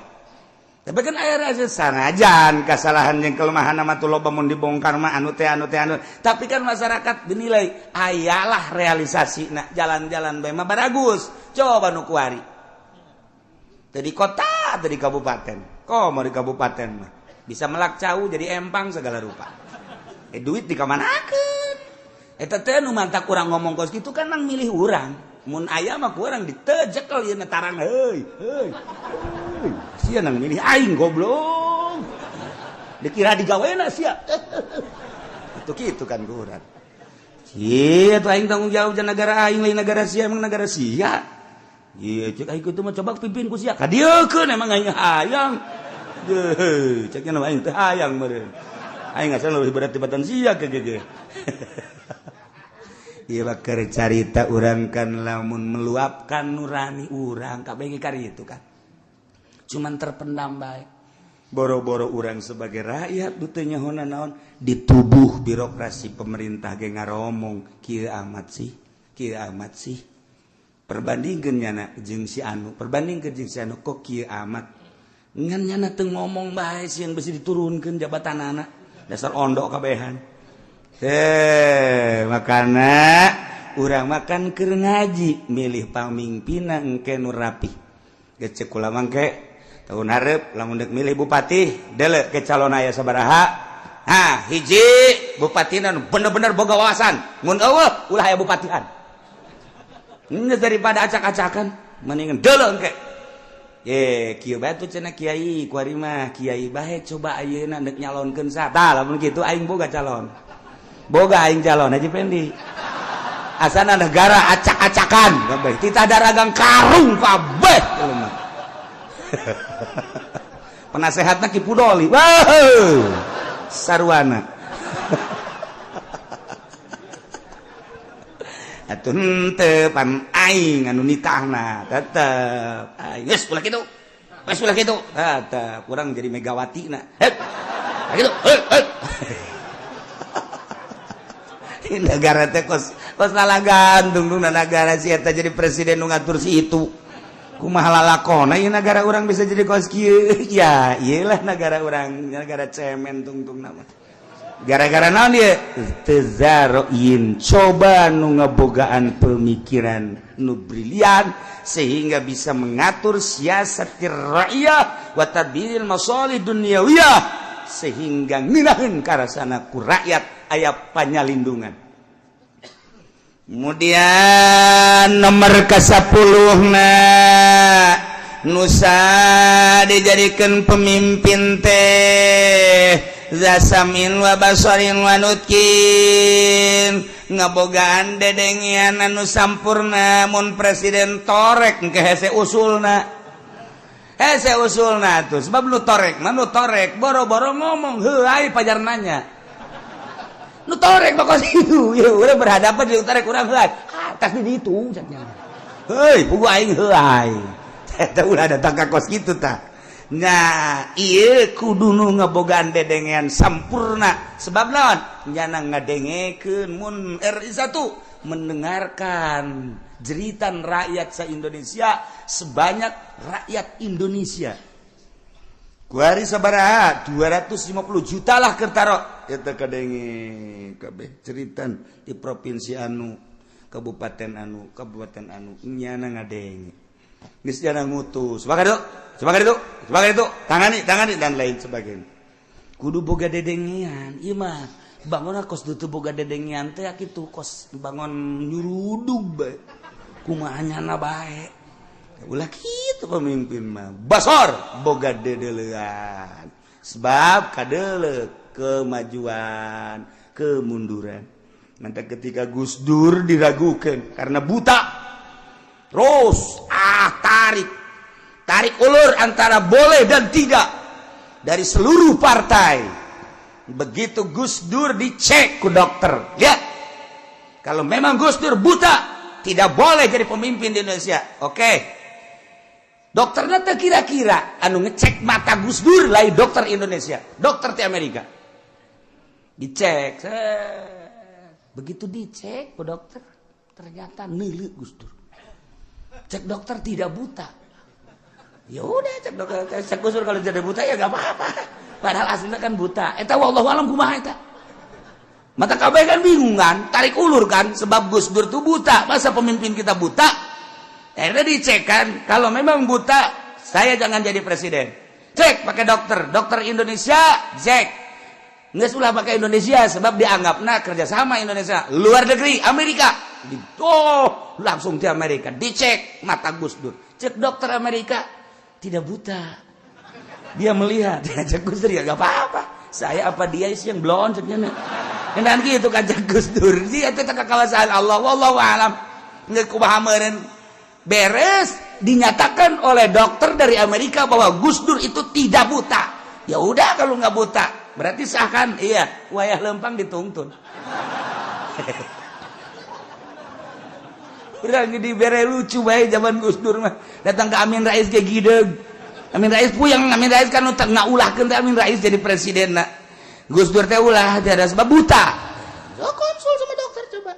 Tapi kan aya rasa sanajan kesalahan yang kelemahan nama tuh loba mun dibongkar mah anu teh anu teh anu. Tapi kan masyarakat dinilai ayalah realisasi nah jalan-jalan bae mah baragus. Coba nu kuari. Teu di kota, teu di kabupaten. Kok mau di kabupaten mah bisa melak cau jadi empang segala rupa. Duit dikamanakeun? Eta teh nu mantak urang ngomong kos kitu kan nang milih urang. Mun aya mah ku urang ditejekel ieu tarang heuy heuy. Sia nang milih aing goblok. Dikira digawena sia. Itu kitu kan kurang. Sia tuh aing tanggung jawab jeung negara aing lain negara sia emang negara sia. Ieu cek aing kitu mah coba pimpin ku sia. Kadieukeun emang aing hayang. Deuh, cek nya aing teh hayang meureun. Aing asal leuwih berat tibatan sia ke ge. Ieu mah keur carita urang kan lamun meluapkan nurani urang kabeh ge kari itu kan. Cuman terpendam baik. Boro-boro urang sebagai rakyat teu nyaho naon di tubuh birokrasi pemerintah ge ngaromong kieu amat sih, kieu amat sih. Perbandingkeun nyana jeung si anu, perbandingkeun jeung si anu kok kieu amat. Ngan nyana teu ngomong bae sieun besi diturunkeun jabatanana. Dasar ondok kabehan. Makana urang makan keur ngaji milih pamimpinna engke nu rapih. Geus ceuk kula mangke tahun hareup lamun deuk milih bupati deuleu ke calon aya sabaraha. Ha, hiji bupatina nu bener-bener boga wawasan. Mun eueuh ulah aya bupatian. Geus daripada acak-acakan mendingan deuleu engke. Kieu bae tuh cenah kiai kuari mah kiai bae coba ayeuna deuk nyalonkeun sa. Tah lamun kitu aing boga calon. Boga aing calon Haji Pendi. Asana negara acak-acakan kabeh. Titah daragang karung kabeh jelema. Penasehatna Ki Pudoli. Wah, sarwana. Atuh henteu pan aing anu nitahna tetep. Aing geus ulah kitu. Geus ulah kitu. Tetep urang jadi Megawati na. Heup. Kitu. Heup, heup. Negara teh kos kos lalagan dungdungna negara si eta jadi presiden nu ngatur si itu. Kumaha lalakona ieu negara urang bisa jadi kos kieu? Ya, ieulah negara urang, negara cemen tungtungna mah. Gara-gara naon ieu? Teu zaroin coba nu ngebogaan pemikiran nu brilian sehingga bisa mengatur siasatir ra'iyah wa tadbiril masalih dunyawiyah sehingga ngeunaheun karasana ku rakyat aya panyalindungan. Kemudian nomor ke-10 na nusa dijadikan pemimpin teh zasamin wa basorin wa nutkin ngabogaan dedengian anu sampurna. Mun presiden torek engke hese usulna, hese usulna tuh sebab nu torek mah nu torek boro-boro ngomong heuai pajar nanya nu torek bakal itu ya udah berhadapan jeung torek urang heuai atas di ditu caknya heuy pugu aing heuai eta ulah datang ka kos kitu tah. Nah, ieu kudu nu ngebogaan dedengean sampurna. Sebab naon? Nyana ngadengekeun mun RI 1 mendengarkan jeritan rakyat se-Indonesia, sebanyak rakyat Indonesia. Kuari sabaraha? 250 juta lah kertaro. Eta kadenge kabeh jeritan di provinsi anu, kabupaten anu, kabupaten anu, nyana ngadenge. Geus nyana ngutus. Sebagai itu, sebagai itu, sebagai itu, tangani, tangani dan lain sebagainya. Kudu boga dedengean, ieu mah bangun kos teu boga dedengean teh kitu kos bangun nyurudug bae. Kumaha nyana bae. Ulah kitu pemimpin mah. Basor boga dedelean. Sebab kadeuleu kemajuan, kemunduran. Nanti ketika Gus Dur diragukan karena buta, terus tarik tarik ulur antara boleh dan tidak dari seluruh partai. Begitu Gus Dur dicek ku dokter, lihat kalau memang Gus Dur buta, tidak boleh jadi pemimpin di Indonesia. Oke, dokternya teh kira-kira anu ngecek mata Gus Dur lain dokter Indonesia, dokter di Amerika. Dicek, begitu dicek ku dokter, ternyata neuleu Gus Dur. Cek dokter tidak buta. Ya udah, cek dokter, cek Gus Dur kalau tidak buta ya gak apa-apa. Padahal aslinya kan buta. Eta wallahu alam kumaha eta. Mata kabeh kan bingung kan, tarik ulur kan, sebab Gus Dur tuh buta. Masa pemimpin kita buta? Akhirnya dicek kan, kalau memang buta, saya jangan jadi presiden. Cek pakai dokter, dokter Indonesia, cek. Nggak ulah pakai Indonesia sebab dianggapna kerjasama Indonesia. Luar negeri, Amerika. Oh, langsung di Amerika. Dicek mata Gus Dur. Cek dokter Amerika, tidak buta. Dia melihat, cek Gus Dur ya gak apa-apa. Saya apa dia sih yang blon ceknya. Dan gitu kan cek Gus Dur. Dia itu kekuasaan Allah. Wallahu alam. Nggak kumaha meureun. Beres dinyatakan oleh dokter dari Amerika bahwa Gus Dur itu tidak buta. Ya udah, kalau nggak buta berarti sah kan? Iya, wayah lempang dituntun. Udah dibere lucu bae zaman Gus Dur mah. Datang ke Amin Rais ke gideg. Amin Rais puyeng, Amin Rais kan ngaulahkeun teh Amin Rais jadi presiden. Gus Dur teh ulah tiada sebab buta. Oh, konsul sama dokter coba.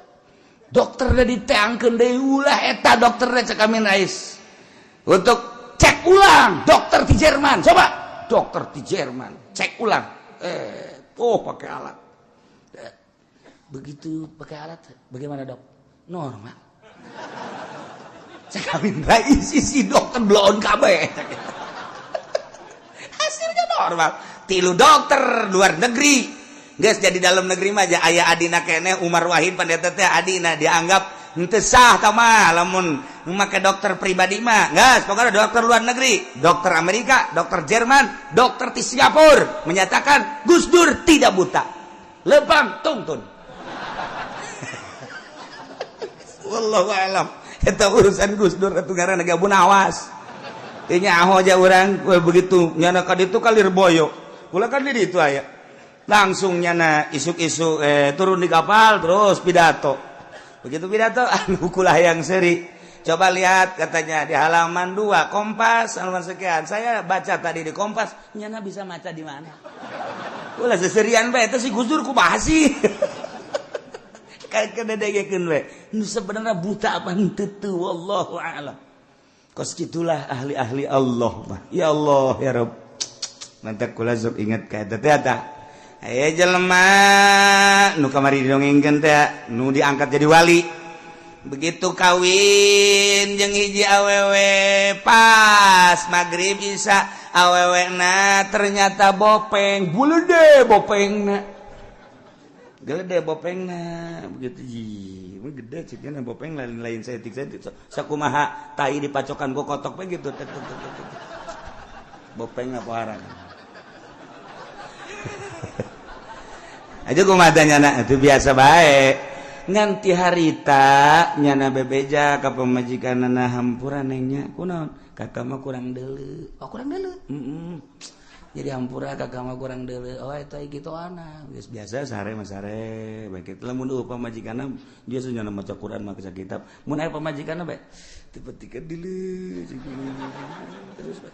Dokter udah diteangkeun deui, ulah eta dokter cek Amin Rais. Untuk cek ulang dokter di Jerman, coba. Dokter di Jerman, cek ulang. Oh pakai alat. Begitu pakai alat, bagaimana, Dok? Normal. Cek Amin Rais si dokter bloon kabeh. Hasilnya normal. Tilu dokter luar negeri. Geus jadi dalam negeri mah aja aya adina keneh Umar Wahid pandeta teh adina dianggap henteu sah tah mah lamun make dokter pribadi mah. Geus pokoknya dokter luar negeri, dokter Amerika, dokter Jerman, dokter di Singapura menyatakan Gus Dur tidak buta. Lempang tungtun. Wallahu alam. Eta urusan Gus Dur atuh ngaranna ge awas. Teu nyaho aja urang begitu nyana ka ditu ka Lirboyo. Kula kan di ditu aya. Langsung nyana isuk-isuk turun di kapal terus pidato. Begitu pidato anu kula yang seri. Coba lihat katanya di halaman 2 Kompas halaman sekian. Saya baca tadi di Kompas, nyana bisa maca di mana? Ulah seserian bae eta si Gus Dur kumaha sih? Kayak kededegekeun we. Nu sebenarnya buta apa henteu teu, wallahu a'lam. Kos gitulah ahli-ahli Allah mah. Ya Allah ya Rabb. Mantap kula sok inget ka eta teh eta. Aya jelema nu kamari didongengkeun teh nu diangkat jadi wali. Begitu kawin jeung hiji awewe pas maghrib isya awewe na ternyata bopeng bulede, bopengna gede, bopengna begitu ji gede cik bopeng lain-lain saeutik saeutik sakumaha tai dipacokan ku kotok we gitu bopeng apa arang aja kumaha nyana itu biasa baik nganti harita nyana bebeja ka pamajikanana hampura nengnya kunaon kakak mah kurang deuleu. Oh, kurang deuleu. Jadi hampura kakak mah kurang deuleu. Oh, eta gitu anak geus biasa sare mah sare bae kitu. Lamun eueuh pamajikanna dia senyana maca Quran maca kitab, mun aya pamajikanna bae tipe-tipe deuleu terus bae.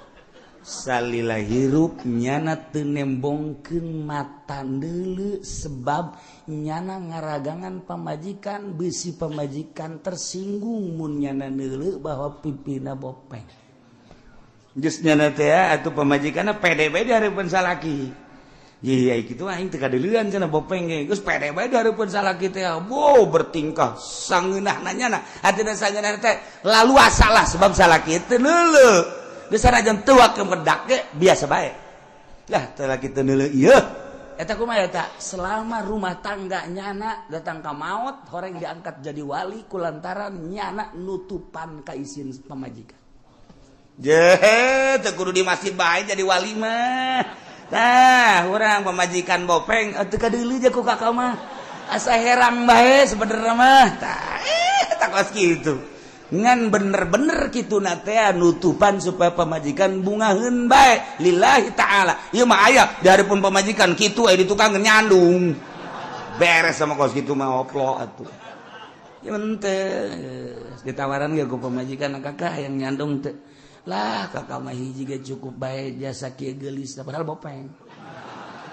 Salila hirup nyana teu nembongkeun mata deuleu, sebab nyana ngaragangan pamajikan, bisi pamajikan tersinggung mun nyana neuleu bahwa pipina bopeng. Geus nyana teh atuh pamajikanna pede bae di hareupeun salaki. Iya kitu aing teu kadeuleuan cenah bopeng ge. Geus pede bae di hareupeun salaki teh. Wow, bertingkah sangeunahna nyana. Hatina sangeunahna teh laluasa lah sebab salaki teu neuleu. Geus sanajan teu kemedak ge biasa bae. Lah teu laki teu neuleu ieu. Eta kumaha eta? Selama rumah tangga nyana datang ka maot horeng diangkat jadi wali kulantaran nyana nutupan ka isin pamajikan. Jehe, teu kudu di masjid bae jadi wali mah. Tah, urang pamajikan bopeng teu kadeuleu je ku kakak mah. Asa herang bae sebenarnya mah. Tah, tak kos kitu. Ngan bener-bener kitu na teh nutupan supaya pamajikan bungaheun bae lillahi ta'ala. Ieu mah aya di hareupeun pamajikan kitu aya di tukang nyandung. Beres sama kos kitu mah oplo atuh. Ya henteu ditawaran ge ku pamajikan, kakak yang nyandung teu. Lah kakak mah hiji ge cukup bae jasa kieu geulis, padahal bopeng.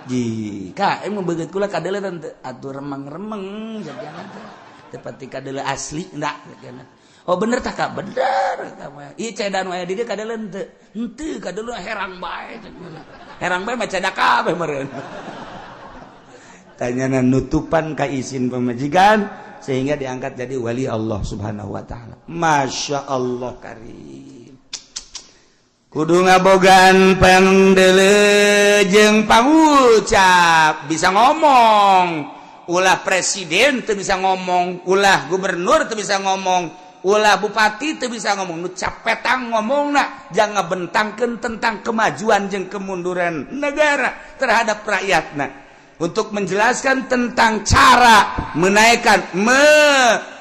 Ji, kak emang beungeut kula kadeuleu teu atuh remeng-remeng jadiana teh. Teu pati kadeuleu asli ndak jadiana. Oh bener tak kak? Bener kak mah. Ieu cedan aya di dieu kadeuleu henteu. Henteu kadeuleu herang bae cenah. Herang bae mah cedak kabeh meureun. Tanyana nutupan ka isin pamajikan sehingga diangkat jadi wali Allah Subhanahu wa taala. Masya Allah karim. Kudu ngabogaan pangdeuleu jeung pangucap, bisa ngomong. Ulah presiden teu bisa ngomong, ulah gubernur teu bisa ngomong, ulah bupati teu bisa ngomong, nu capetang ngomongna jangan bentangkeun tentang kemajuan jeung kemunduran negara terhadap rakyatna. Untuk menjelaskan tentang cara menaikkan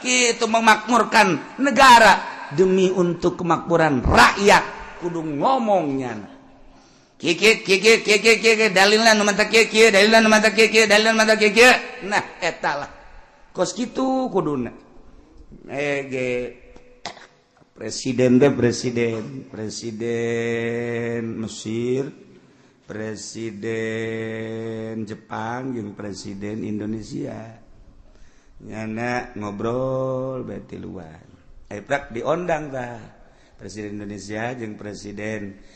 itu memakmurkan negara demi untuk kemakmuran rakyat, kudu ngomongnya. Kiki kiki kiki kiki dalilna nu manta kieu kieu, dalilna nu manta kieu kieu, dalilna nu manta kieu kieu. Nah, eta lah. Kos kitu kuduna. Ge presiden teh presiden, presiden Mesir, presiden Jepang jeung presiden Indonesia. Nyana ngobrol bae tiluan. Prak diondang tah. Presiden Indonesia jeung presiden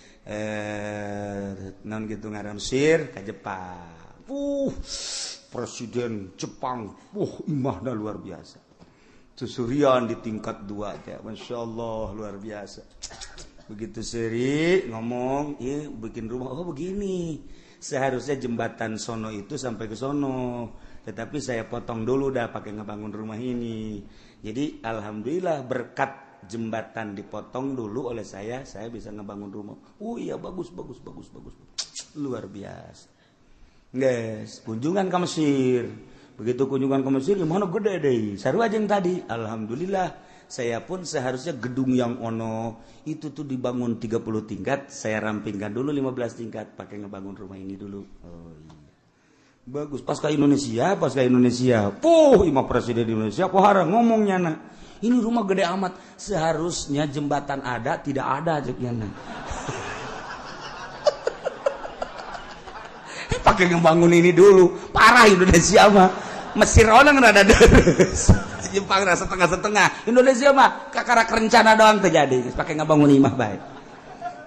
non gitu ngaran Mesir ke Jepang. Presiden Jepang, imahna luar biasa. Susurian di tingkat 2 teh, Masya Allah luar biasa. Begitu seri ngomong, iya bikin rumah, oh begini. Seharusnya jembatan sono itu sampai ke sono, tetapi saya potong dulu dah pakai ngebangun rumah ini. Jadi alhamdulillah berkat jembatan dipotong dulu oleh saya bisa ngebangun rumah. Oh iya bagus bagus bagus bagus, luar biasa. Guys, kunjungan ke Mesir. Begitu kunjungan ke Mesir, gimana gede deh. Sarua jeung tadi, alhamdulillah saya pun seharusnya gedung yang ono itu tuh dibangun 30 tingkat, saya rampingkan dulu 15 tingkat pakai ngebangun rumah ini dulu. Oh iya. Bagus, pas ke Indonesia, puh, imah presiden Indonesia pohara ngomongnya na. Ini rumah gede amat, seharusnya jembatan ada, tidak ada cek nya. Pakai ngebangun ini dulu, parah Indonesia mah. Mesir orang rada deres, Jepang rasa setengah-setengah, Indonesia mah kakarak rencana doang terjadi, pakai ngebangun imah baik.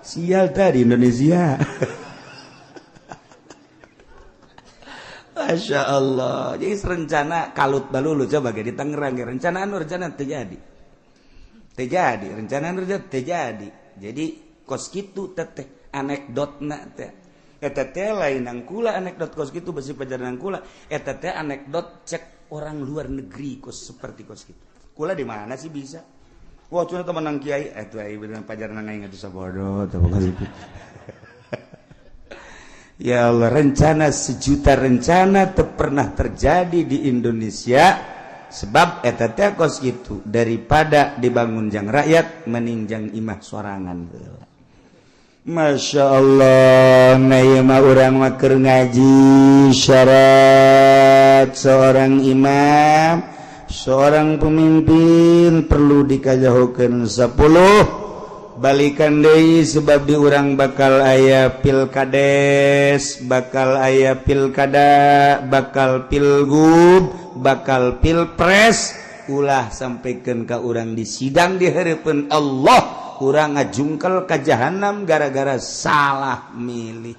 Sial tadi Indonesia. Masya Allah. Jadi rencana kalut balulu coba ge di Tangerang ge rencana anu rencana terjadi. Terjadi, rencana anu terjadi. Jadi kos kitu teteh anekdotna teh. Eta teh lain nang kula anekdot kos kitu besi pajaran kula. Eta teh anekdot cek orang luar negeri kos seperti kos kitu. Kula di mana sih bisa? Wah, cuma teman nang kiai atuh ai bener pajaran aing atuh sabodo teh gitu. Ya Allah, rencana sejuta rencana teu pernah terjadi di Indonesia sebab eta teh kos kitu daripada dibangun jang rakyat meninjang imah sorangan heula. Masya Allah, nah ieu mah urang mah keur ngaji syarat seorang imam, seorang pemimpin perlu dikajahokeun 10. Balikan deui sebab di urang bakal aya pilkades, bakal aya pilkada, bakal pilgub, bakal pilpres. Ulah sampaikan ke urang di sidang di hadapan Allah, urang ngajungkel ka jahanam gara-gara salah milih.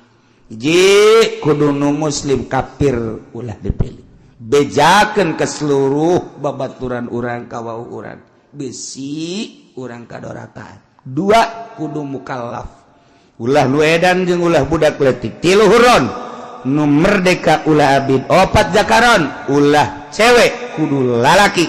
Hiji, kudu nu muslim, kafir ulah dipilih. Bejakeun ke seluruh babaturan urang, kawau urang, bisi urang kadorakan. Dua, kudu mukallaf, ulah nu edan jeung ulah budak leutik. Tilu, hurron, nu merdeka, ulah abid. Opat, zakaron, ulah cewek, kudu lalaki.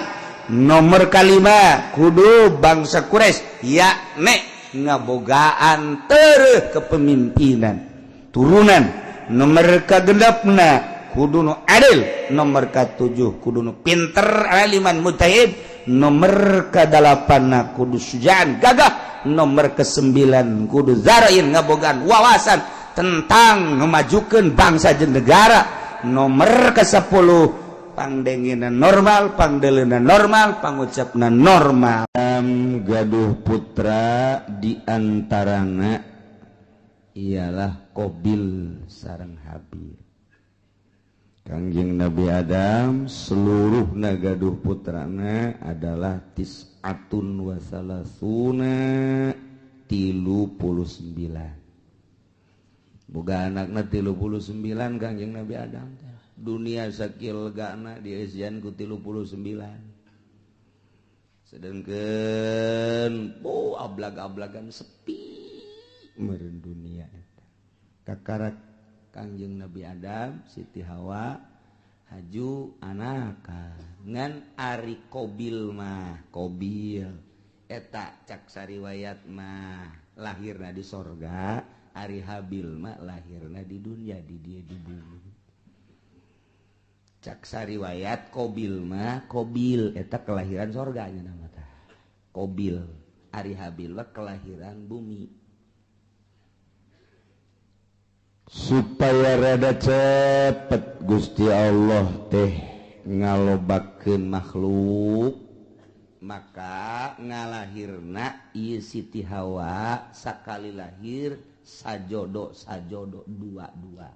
Nomor kalima, kudu bangsa Quraisy, yakni ngabogaan tereh kepemimpinan turunan. Nomor kagenapna, kudu nu adil. Nomor katujuh, kudu nu pinter, aliman mujtahid. Nomor kadalapanna, kudu sujaan, gagah. Nomor kesembilan, kudu zarain, ngabogaan wawasan tentang memajukan bangsa jeung negara. Nomor ke-10, pangdengina normal, pangdelena normal, pangucapna normal. Gaduh putra, diantarana ialah Qobil sareng Habil. Kangjeng Nabi Adam seluruh gaduh putrana adalah tis'atun wasalasuna, 39. Boga anakna 39 Kangjeng Nabi Adam. Dunia sakieu legana dieusian ku 39, sedangkan oh, ablag-ablagan sepi meureun dunia eta. Kakarak Kangjeng Nabi Adam, Siti Hawa haju anak ngan ari Qobil mah, Qobil eta cak sariwayat mah lahirna di sorga, ari Habil mah lahirna di dunia, di dia di bumi. Cak sariwayat Qobil mah, Qobil eta kelahiran sorganya nama tah Qobil, ari Habil mah kelahiran bumi. Supaya rada cepet Gusti Allah teh ngalobakeun makhluk, maka ngalahirna ieu Siti Hawa sakali lahir sajodo sajodo, dua-dua,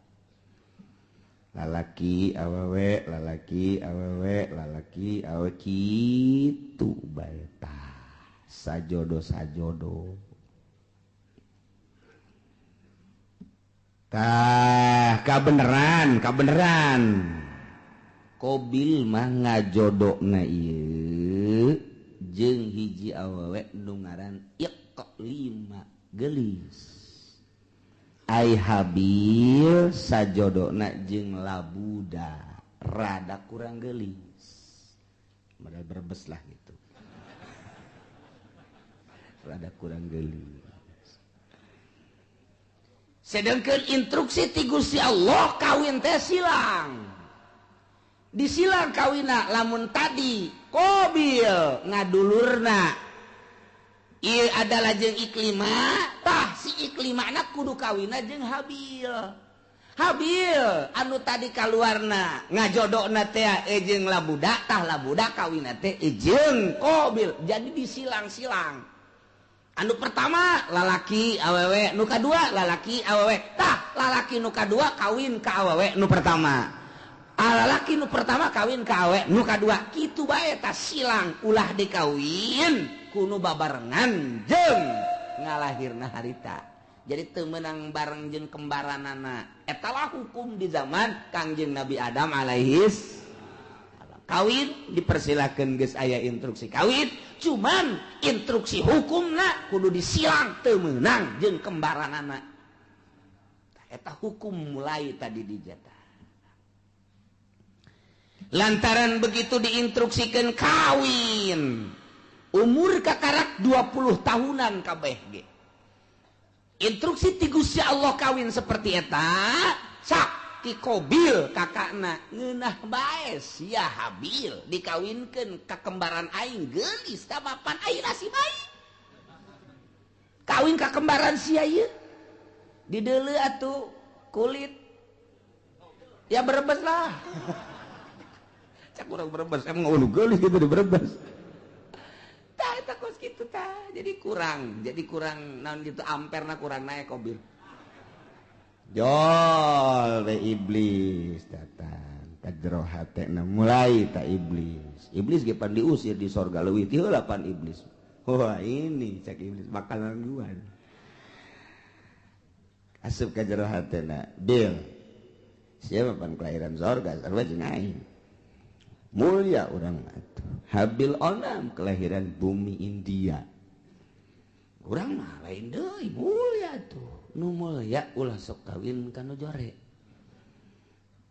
lalaki awewe, lalaki awewe, lalaki awewe, kitu bae tah, sajodo sajodo. Tah, kabeneran kabeneran Qobil mah ngajodona ieu jeung hiji awewe nu ngaran Iqlima, gelis. Ai Habil sajodona jeung Labuda, rada kurang gelis, modal Brebes lah gitu, rada kurang gelis. Sedangkan instruksi ti Gusti Allah kawin teh silang, disilang kawina. Lamun tadi Qobil ngadulurna ieu adalah jeung Iklima, tah si Iklima anak kudu kawina jeung Habil. Habil anu tadi kaluarna ngajodokna teh jeung Labuda, tah Labuda kawina teh jeung Qobil. Jadi disilang-silang, anu pertama lalaki awewe, nu kadua lalaki awewe. Tah, lalaki nu kadua kawin ka awewe nu pertama, lalaki nu pertama kawin ka awewe nu kadua, kitu bae. Tah, silang, ulah dikawin kudu babarengan jeung ngalahirna harita, jadi teu meunang bareng jeung kembaranana. Eta lah hukum di zaman Kangjeng Nabi Adam alaihis. Kawin dipersilakan, geus aya instruksi kawin, cuman instruksi hukumna kudu disilang, teu meunang jeung kembaranana. Eta hukum mulai tadi dijata. Lantaran begitu diinstruksikan kawin umur kakarak 20 tahunan kabeh ge, instruksi ti Gusti Allah kawin seperti eta. Sak ti Qobil kakakna ngeunah bae, sia Habil dikawinkeun ka kembaran aing, geulis da mapan aing nasib aing kawin ka kembaran sia ieu. Dideuleu atuh kulit ya Brebes lah, cak urang Brebes emang ulu geulis gitu di Brebes. Tah, Eta kos kitu tah. Jadi kurang naon gitu, amperna kurang naik. Kobil jol we, iblis datang ka jero hatena. Mulai tak iblis, iblis ge pan diusir di sorga, leuwih ti heula pan iblis. Wah, ini cek iblis makanan gua. Asup ka jero hatena, "Bil, siapa pan kelahiran sorga, sarua jeung aing, mulia urang atuh. Habil onam kelahiran bumi India, urang mah lain deui, mulia tuh. Nu mulia ulah sok kawin ka nu jore,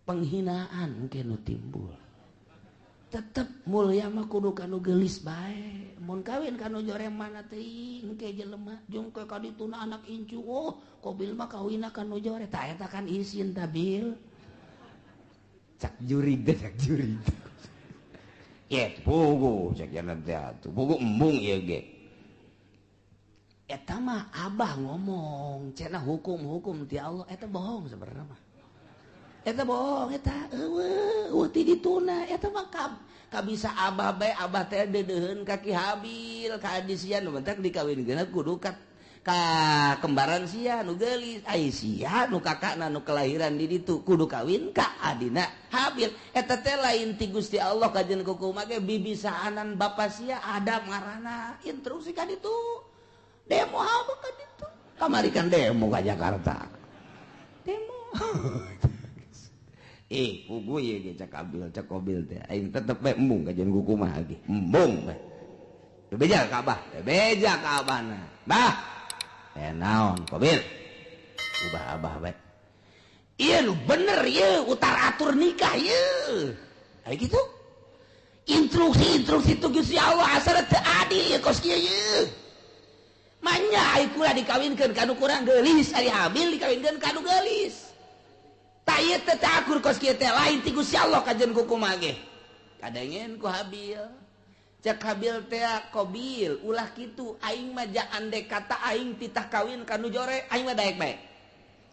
penghinaan ke nu timbul. Tetep mulia mah kudu ka nu geulis bae. Mun kawin ka nu jore, mana teuing ke jelema jeung ke ka dituna anak incu, oh, Kobil mah kawinna ka nu jore." Tah, eta kan isin ta, Bil. Cak jurig teh, cak jurig. Ye, pugu cek jalan teh atuh. Pugu, embung ieu ge. Eta mah abah ngomong cenah hukum-hukum ti Allah, eta bohong sebenarnya mah. Eta bohong eta, eueuh eueuh ti dituna. Eta mah kabisa abah bae. Abah teh deudeuheun ka Ki Habil, ka adi sia nu bentak dikawinkeun kudu ka kembaran sia nu geulis. Ai sia nu kakakna nu kelahiran di ditu kudu kawin ka adina Habil. Eta teh lain ti Gusti Allah kajen kukumaha ge, bibisaanan bapa sia Adam ngaranna, instruksi ka ditu. Demo apa ka ditu kamari kan, demo ka Jakarta, demo. Eh, pugu ieu ge cak Habil, cak Kobil teh. Aing tetep bae embung kajen kukumaha ge. Embung bae. Bebeja ka abah, bebeja ka abahna. Bah. Eh, naon, Kobil? Ubah abah bae. Iya, lu bener ya, utar atur nikah ya. Kayak gitu. Instruksi-instruksi itu Gusti Allah asal teu adil ya kos kieu ye. Manya ai kula dikawinkeun ka nu kurang geulis, ari Habil dikawinkeun ka nu geulis. Tah, ieu teh teu akur kos kieu teh, lain ti Gusti Allah kajen kukumaha ge. Kadengen ku Habil. Cek Habil teh, "Kobil, ulah kitu. Aing mah ja andek kata aing titah kawin ka nu jore, aing mah daek bae.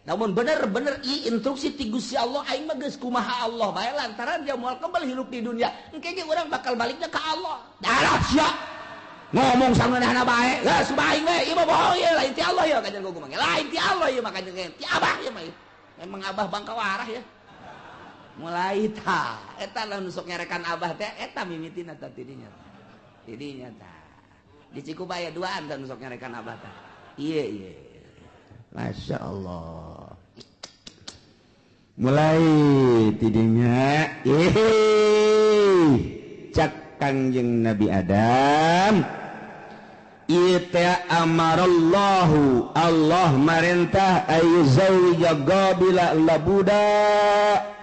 Namun bener-bener i instruksi ti Gusti Allah, aing mah geus kumaha Allah bae, lantaran dia moal kembali hidup di dunia. Engke ge urang bakal baliknya ka Allah." Darah sia. Ngomong sangeunahna bae. Geus ubah aing we, ieu mah bohong ieu, lain ti Allah ieu kajen kumaha. Lain ti Allah ieu mah, kajen ti abah ieu mah. Emang abah bangka warah ya." Mulai ta, eta lah nu sok nyarekan abah teh, eta mimitina tah tidinya. Tidinya tah. Di Cikubaya duaan tah nu sok nyarekan abah tah. Iya. Masya Allah. Mulai tidinya, ih, cak Kangjeng Nabi Adam. Ieu teh amarallahu, Allah marentah ayyuzawwija Qabila labuda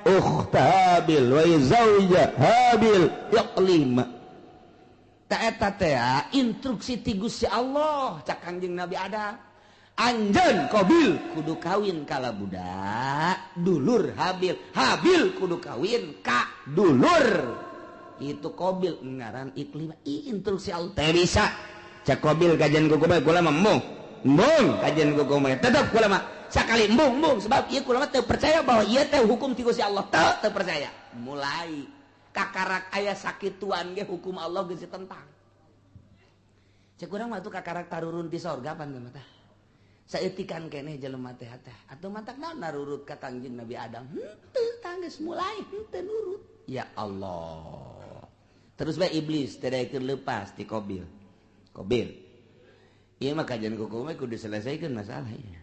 ukhta Habil wa yuzawwija Habil Iqlima. Ta eta teh instruksi ti Gusti Allah. Cak Kangjeng Nabi Adam, "Anjeun Qabil kudu kawin kala budak dulur Habil, Habil kudu kawin ka dulur itu Qabil ngaran Iklimah." I instruksi Allah Teh bisa cak Qabil kajian kuku bae, kula mah embung embung kajian kuku bae, tetep kula mah sakali embung embung, sebab ieu kula mah teu percaya bahwa ieu teh hukum ti Gusti Allah, teu teu percaya. Mulai kakarak aya sakituan ge hukum Allah geus tentang. Cek urang mah tuh kakarak tarurun ti sorga pan mah tah. Saeutikan keneh jelema teh teh atuh, matak naon narurut ka Kangjeng Nabi Adam henteu, tanggeus mulai henteu nurut. Ya Allah, terus bae iblis teh daekeun leupas ti Qabil. "Qabil, ieu mah kajian kuku mah kudu diselesaikan masalah ieu.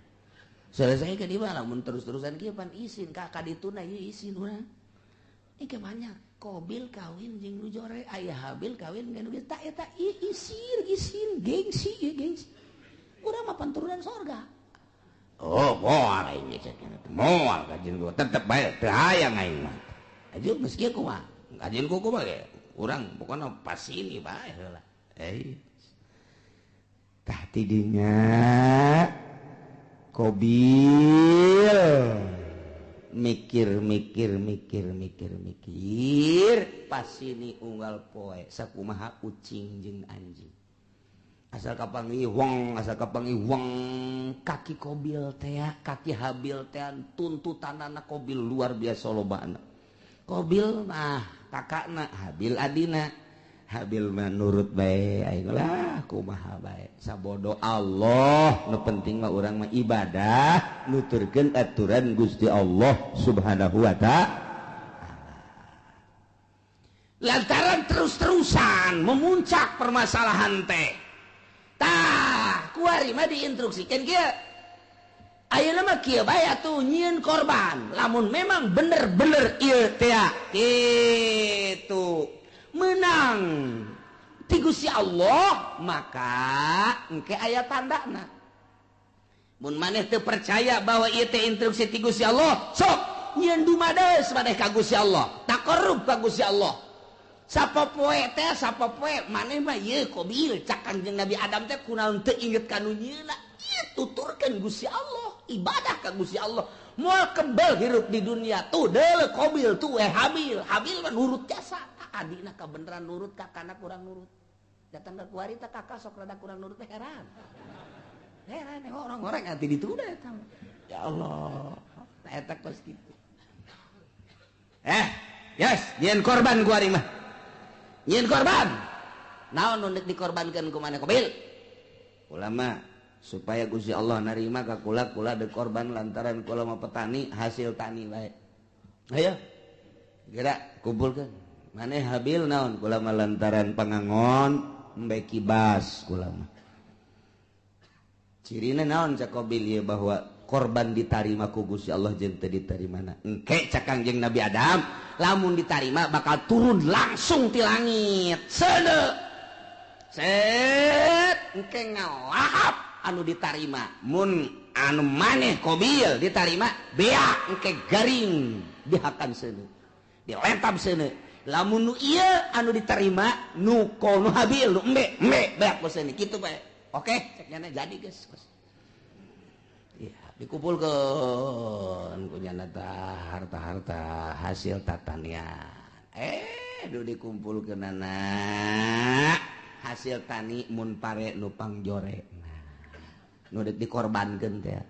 Selesaikan ieu mah, lamun terus-terusan kieu pan isin ka kadituna ieu, isin urang." Ini banyak Qabil kawin jeung nu jore, aya Habil kawin jeung nu geus tak eta isin isin, gengsi ieu, gengsi. Urang mah turunan sorga. Oh, moal aing cek, moal kajian gua, tetep bae teu hayang aing mah. Aja geus kieu kumaha kajian kuku mah ge urang pokona pas ini bae heula. Eh, tah tidinya Qabil mikir mikir mikir mikir mikir, pas ini unggal poe sakumaha ucing jeung anjing asal kapanggih wong, asal kapanggih wong. Kaki Kobil teh, kaki Habil teh, tuntutan anak Kobil luar biasa loba. Kobil mah kakakna, Habil adina. Habil mah nurut bae, aing lah. Kumaha bae sabodo Allah, nu penting mah urang mah ibadah nuturkeun aturan Gusti Allah Subhanahu wa ta'ala. Lantaran terus-terusan memuncak permasalahan teh, tah kuari mah diinstruksikan kieu. Ayeuna mah kieu bae atuh, nyieun korban lamun memang bener-bener ieu teh kitu menang ti Gusti Allah, maka engke aya tandana. Mun maneh teu percaya bahwa ieu teh instruksi ti Gusti Allah, sok nyieun dumades maneh ka Gusti Allah, taqarrub ka Gusti Allah sapopoe teh. Sapopoe maneh mah ieu Kobil, cak Kangjeng Nabi Adam teh, kunaon teu inget ka nu nyieunna? Ieu tuturkeun Gusti Allah, ibadah ka Gusti Allah, moal kebel hirup di dunia. Tuh deuleu Kobil tuh, eh Habil. Habil mah nurut jasa adina, kabeneran nurut, kakana kurang nurut. Datang ke kuari teh kakak sok rada kurang nurut teh, heran heran orang-orang nanti ditunda eta. Ya Allah, eta kos kitu. Eh, yes, nyieun korban kuari mah. Nyieun korban naon? Nu dikorbankeun ku maneh, Kobil? Ulama supaya Gusti Allah narima ka kula, kula de korban lantaran kula mah petani, hasil tani bae. Ayo gerak kumpulkeun. Maneh Habil naon? Kula mah lantaran pangangon, embe kibas kula mah. Cirina naon, cak Kobil ieu, bahwa korban ditarima ku Gusti Allah jeung teu ditarimana? Engke cak Kangjeng Nabi Adam, lamun ditarima bakal turun langsung ti langit seuneu set, engke ngalahap anu ditarima. Mun anu maneh Kobil ditarima, beak engke garing dihakan seuneu, dilentab seuneu. Lamun nu ieu anu diterima, nu ko nu Habil, nu embe embe beak ku seuneu, kitu bae. Oke, cek nyana, jadi geus. Ya, dikumpulkan ku nyana harta-harta hasil tatanian. Eh, du dikumpulkeun anak hasil tani, mun pare nu pangjore, nah nu dek dikorbankeun teh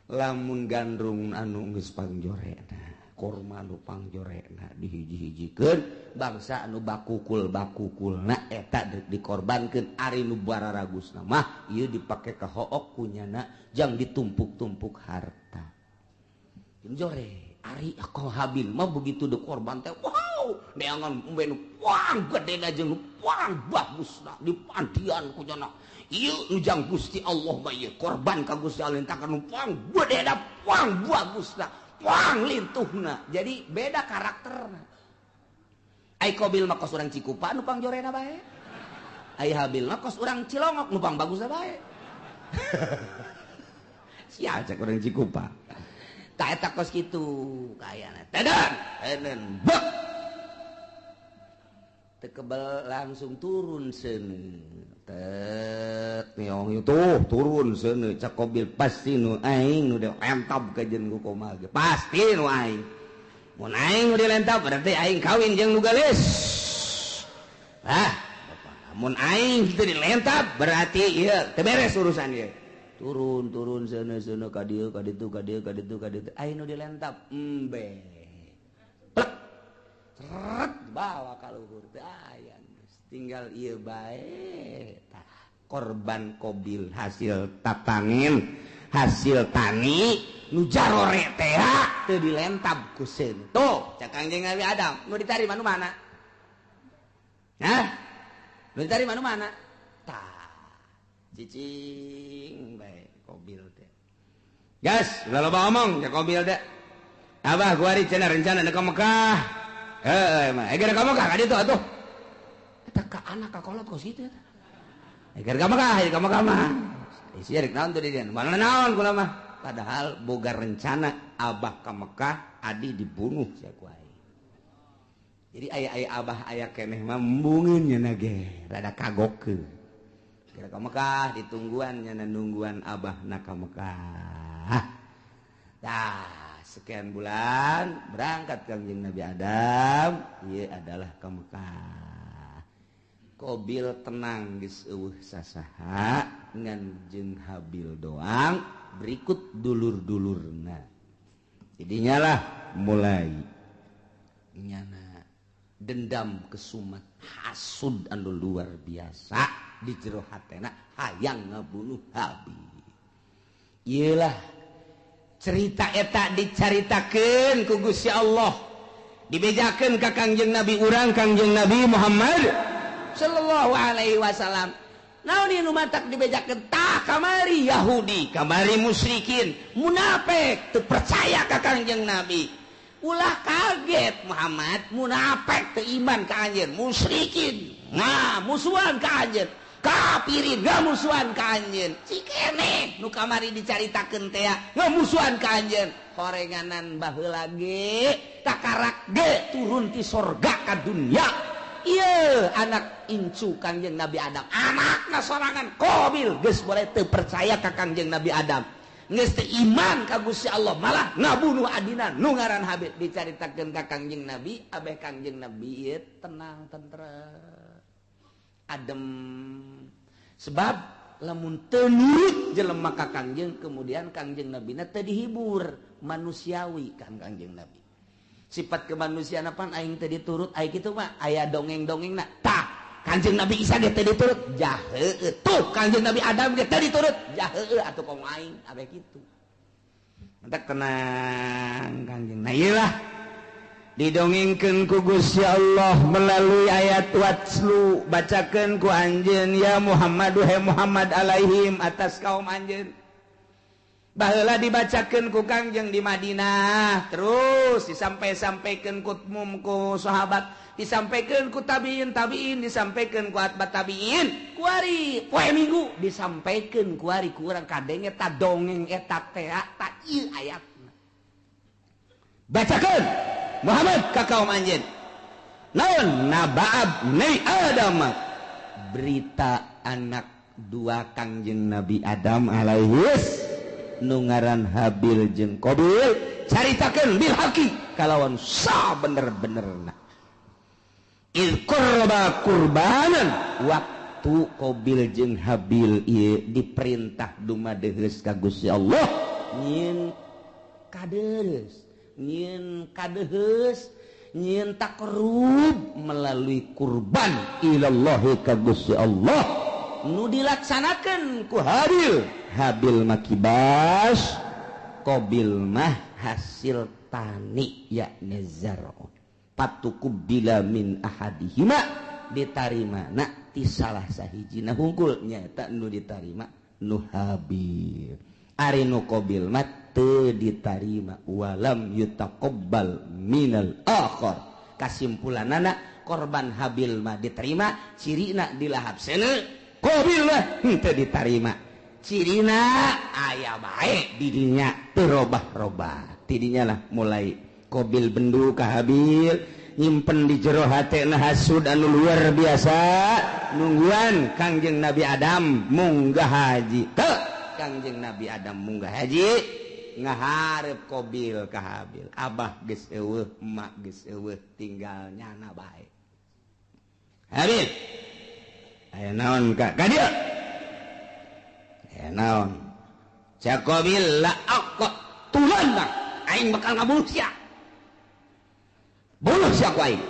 Lamun gandrung anu geus pangjorena, korma nu pangjorena dihiji-hijikeun, bangsa anu bakukul bakukulna, eta dek dikorbankeun. Ari nu bararagusna mah ieu dipake ka hook kunyana jang ditumpuk-tumpuk harta jore. Ari ako Habil mah begitu de korban teh, wow, neangan embe nu pang gedena jeung nu pang bagusna dipandian ku nyana. Ieu nu jang Gusti Allah mah, ieu korban ka Gusti Allah tah nu pang gedena, pang bagusna, pang lintuhna. Jadi beda karakterna. Ai Kobil mah kos urang Cikupa nu pangjorena bae, ai Habil mah kos urang Cilongok nu pang bagusna bae. Sia cek urang Cikupa. Tak eta kos kitu kayana. Teden teden bek teu kebel, langsung turun seuneu tet Meong itu turun seuneu. Cak Kobil, pasti nu aing nu dilentab ka jeung ku komal ge, pasti nu aing. Mun aing nu dilentab berarti aing kawin jeung nu geulis. Ah, mun aing teu dilentab berarti ieu teu beres urusan ieu. Turun turun seuneu seuneu, ka dieu, ka ditu, ka dieu, ka ditu, ka ditu. Aing nu dilentab embe, plek seret, bawa ka luhur teh aya, tinggal ieu bae. Tah korban Kobil hasil tatangin, hasil tani nu jarore teh teu dilentab ku seuneu. Tuh cak Kangjeng Nabi Adam, nu ditarima nu mana? Hah, nu ditarima nu mana? Tah cicing bae Kobil teh. Gas ulah loba omong, cak Kobil teh. Abah kuari cenah rencana ka Mekah. Heeh mah eh ka Mekah ka ditu atuh. Eta ka anak ka kolot kos kitu eta. Eh ka Mekah, ka Mekah mah isi rek naon tuh di dieu mana naon kula mah. Padahal boga rencana abah ka Mekah, adi dibunuh sia ku aing. Jadi aya-aya abah aya keneh mah embungeun nya ge rada kagokeun. Kira ka Mekah ditungguan nya, nungguan abah na ka Mekah. Tah sekian bulan berangkat Kangjeng Nabi Adam ieu adalah ka Mekah. Kobil tenang, geus eueuh sasaha ngan jeung Habil doang berikut dulur-dulurna. Jadinya lah mulai nyana dendam kesumat hasud anu luar biasa. Di jero hatena hayang ngabunuh Habil. Iyalah cerita eta dicaritakeun ku Gusti Allah, dibejakeun ka Kangjeng Nabi urang, Kangjeng Nabi Muhammad sallallahu alaihi wasallam. Naon ieu nu matak dibejakeun? Tah kamari Yahudi, kamari musyrikin, munafik teu percaya ka Kangjeng Nabi. Ulah kaget Muhammad, munafik teu iman ka anjeun, musyrikin nah musuhan ka anjeun, kafirin ngamusuhan ka anjeun. Cikene nu kamari dicaritakeun teh ngamusuhan ka anjeun. Horenganan baheula ge takarak ge turun ti sorga ka dunya. Ieu anak incu Kangjeng Nabi Adam, anakna sorangan Qabil geus boleh teu percaya ka Kangjeng Nabi Adam, geus teu iman ka Gusti Allah, malah ngabunuh adina nu ngaran Habil. Dicaritakeun ka Kangjeng Nabi, abeh Kangjeng Nabi ieu tenang, tentrem, adem, sebab lamun teu nurut jelema ka Kangjeng, kemudian Kangjeng Nabina teu dihibur. Manusiawi kan Kangjeng Nabi, sifat kemanusiaan apaan aing teu diturut, aing kitu mah aya dongeng-dongengna. Tah Kangjeng Nabi Isa ge teu diturut, jah heueuh. Tuh Kangjeng Nabi Adam ge teu diturut, jah heueuh atuh komo aing abeh kitu. Entek tenang Kangjeng. Nah ieu lah didongengkeun ku Gusti Allah melalui ayat watslu, bacakeun ku anjeun ya Muhammad, he Muhammad, alaihim atas kaum anjeun. Baheula dibacakeun ku Kangjeng di Madinah, terus disampai-sampaikeun ku mum ku sahabat, disampaikan ku tabiin tabiin, disampaikan ku atba tabiin, kuari poe Minggu disampaikan kuari ku urang kadenge ta dongeng eta teh. Ta ieu ayatna bacakeun Muhammad ka kaum anjeun. Naon? Naba'ab ni Adam, berita anak dua Kangjeng Nabi Adam alaihis nu ngaran Habil jeung Qabil, caritakeun bil haqi kalawan sabener-benerna. Il qurba kurbanan, waktu Qabil jeung Habil ieu diperintah dumadeheus ka Gusti Allah nyieun kadeus, nyieun kadeheus, nyieun takrub melalui kurban ilallahi ka Gusti Allah nu dilaksanakan ku Habil. Habil mah kibas, Qabil mah hasil tani, yakni zar'un. Patukubbila min ahadihima, ditarima na ti salah sahijina hungkul, nyaeta nu ditarima nu Habil. Ari nu Qabil mah teu ditarima, walam yutaqabbal minal akhar. Kasimpulanana korban Habil mah diterima, cirina dilahap seuneu. Qabil mah henteu diterima, cirina aya bae didinya teu robah-robah. Tidinya lah mulai Qabil bendu ka Habil, nyimpen di jero hatena hasud anu luar biasa, nungguan Kangjeng Nabi Adam munggah haji. Teu Kangjeng Nabi Adam munggah haji, ngaharep Qabil ka Habil, abah geus eueuh, emak geus eueuh, tinggal nyana bae. Habil, aya naon ka ka dieu? Aya naon? Cak Qabil, la aqtulanna, aing bakal ngabunuh sia, bunuh sia ku aing.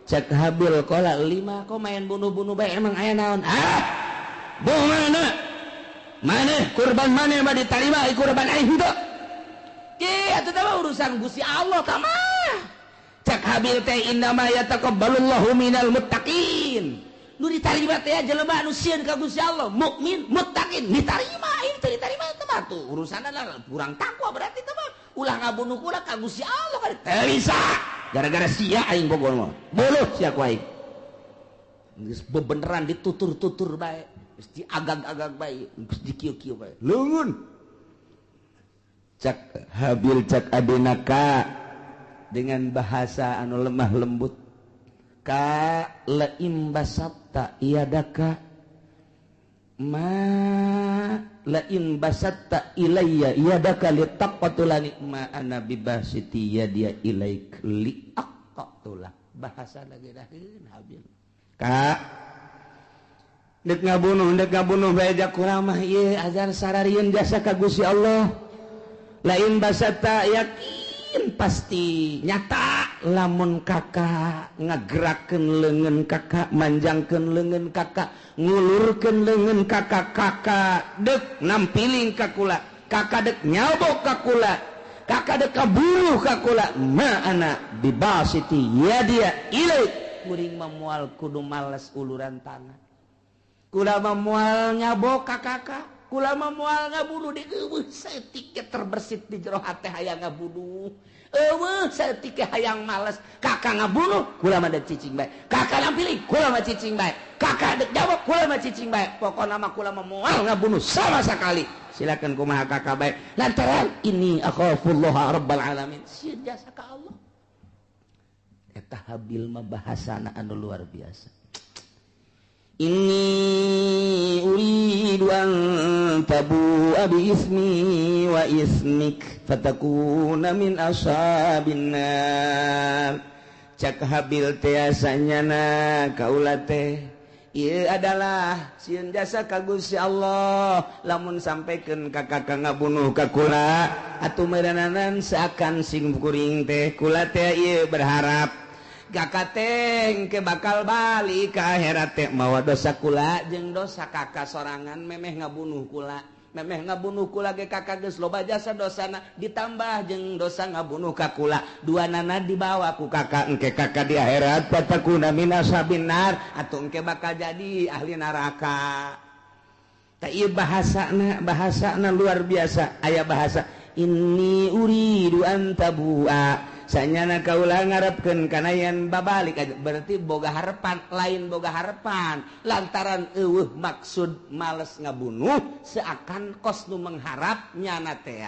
Cak Habil, qala lima, kok main bunuh-bunuh bae, emang aya naon? Ah, bunuh mana maneh kurban maneh mah ditarima, ai kurban aing henteu. Ye atuh teh urusan Gusti Allah tah mah. Cak Habil teh, innama yataqabbalullahu minal muttaqin, nu ditarima teh jelema anu sieun ka Gusti Allah, mukmin muttaqin ditarima. Aing teu ditarima teh mah tuh urusanna kurang takwa berarti teh mah. Ulah ngabunuh kula ka Gusti Allah kan teu bisa, gara-gara sia aing bogor mah bunuh sia ku aing. Geus bebeneran ditutur-tutur bae, geus diagag-agag bae, geus dikieu-kieu bae leungeun. Cak Habil, cak adina ka dengan bahasa anu lemah lembut, ka laim basatta yadaka ma lain basatta ilayya yadaka litaqtulani ma ana bibasiti yadiya ilaik liaqtula. Bahasa lagi daheun Habil ka dek ngabunuh bae jak kurang mah ieu azan sararieun jasa ka Gusti Allah. Lain basatta yakin pasti nyata lamun kakak ngagerakeun leungeun kakak, manjangkeun leungeun kakak, ngulurkeun leungeun kakak, kakak dek nampiling ka kula, kakak dek nyabok ka kula, kakak dek kaburuh ka kula, ma ana bibasiti yadiya ilaik, kuring mah moal kudu males uluran tangan, kula mah moal nyabok ka kakak, kula mah moal ngabunuh. Di eueuh saeutik terbersit di jero hate hayang ngabunuh, eueuh saeutik hayang males. Kakak ngabunuh, kula mah dek cicing bae. Kakak nampiling, kula mah cicing bae. Kakak dek jawab, kula mah cicing bae. Pokona mah kula mah moal ngabunuh sama sekali. Silakan kumaha kakak bae, lantaran ini akhafullah rabbal alamin, sieun jasa ka Allah. Eta Habil mah bahasana anu luar biasa. Inni uridu an tabu'a bi ismi wa ismik fatakuna min ashabin nar. Cak Habil teh sanyana kaula teh ieu adalah sieun jasa ka Gusti Allah, lamun sampaikeun ka kakak ngabunuh ka kula atuh meureunanan seakan sing kuring teh kula teh ieu berharap kakak teh ke bakal balik ke akhirat teh mawa dosa kula jeung dosa kakak sorangan. Memeh ngabunuh kula, memeh ngabunuh kula ge kakak geus loba jasa dosana, ditambah jeung dosa ngabunuh ka kula, dua nana dibawa ku kakak, engke kakak di akhirat fatakuna min ashabin nar, atuh engke bakal jadi ahli neraka. Tah ieu bahasana, bahasana luar biasa. Aya bahasa inni uridu an tabu'a, sanyana kaula ngarepkeun kana yen babalik aja, berarti boga harapan, lain boga harapan lantaran eueuh maksud males ngabunuh, seakan kos nu mengharap nyana teh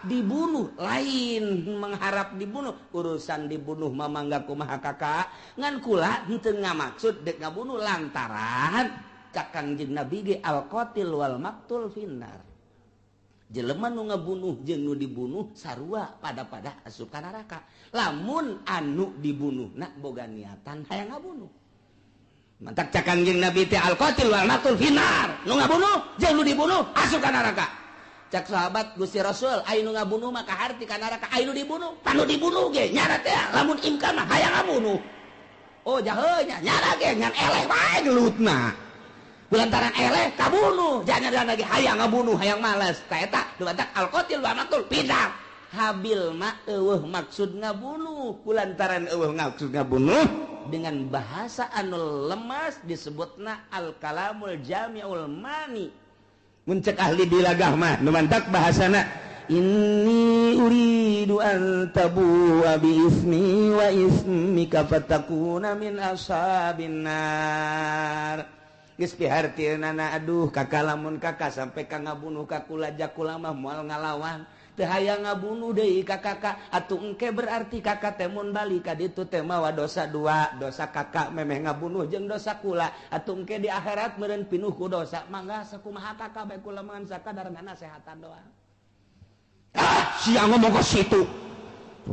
dibunuh, lain mengharap dibunuh. Urusan dibunuh mah mangga kumaha kakak, ngan kula henteu ngamaksud dek ngabunuh, lantaran cak Kangjeng Nabi ge al qatil wal maktul finnar, jelema nu ngabunuh jeung nu dibunuh sarua pada-pada asup ka neraka, lamun anu dibunuh nak boga niatan hayang ngabunuh. Mantak cak Kangjeng Nabi teh al qatil wal maktul finnar, nu ngabunuh jeung nu dibunuh asup ka neraka. Cak sahabat, Gusti Rasul, aya nu ngabunuh mah kaharti ka neraka, aya nu dibunuh panu dibunuh ge nyana teh lamun imkan mah hayang ngabunuh. Oh jahe nya, nyana ge ngan eleh wae gelutna, lantaran eleh kabunuh, jangan lagi hayang ngabunuh, hayang males. Ta eta dumatak al qatil wa maktul pindah. Habil mah eueuh maksud ngabunuh, kulantaran eueuh maksud ngabunuh dengan bahasa anu lemas disebutna al kalamul jami'ul mani. Mun cek ahli bilagah mah nu mantak bahasana inni uridu an tabu'a bi ismi wa ismika fatakuna min ashabin nar. Geus pihartieunana, aduh kakak, lamun kakak sampai ka ngabunuh ka kula, jakula mah moal ngalawan, teu hayang ngabunuh deui ka kakak. Atuh engke berarti kakak teh mun balik ka ditu teh mawa dosa dua, dosa kakak memeh ngabunuh jeung dosa kula, atuh engke di akhirat meureun pinuh ku dosa. Mangga sakumaha kakak bae, kula mah sakadar ngasehatan doang. Ah, sia ngomong ke situ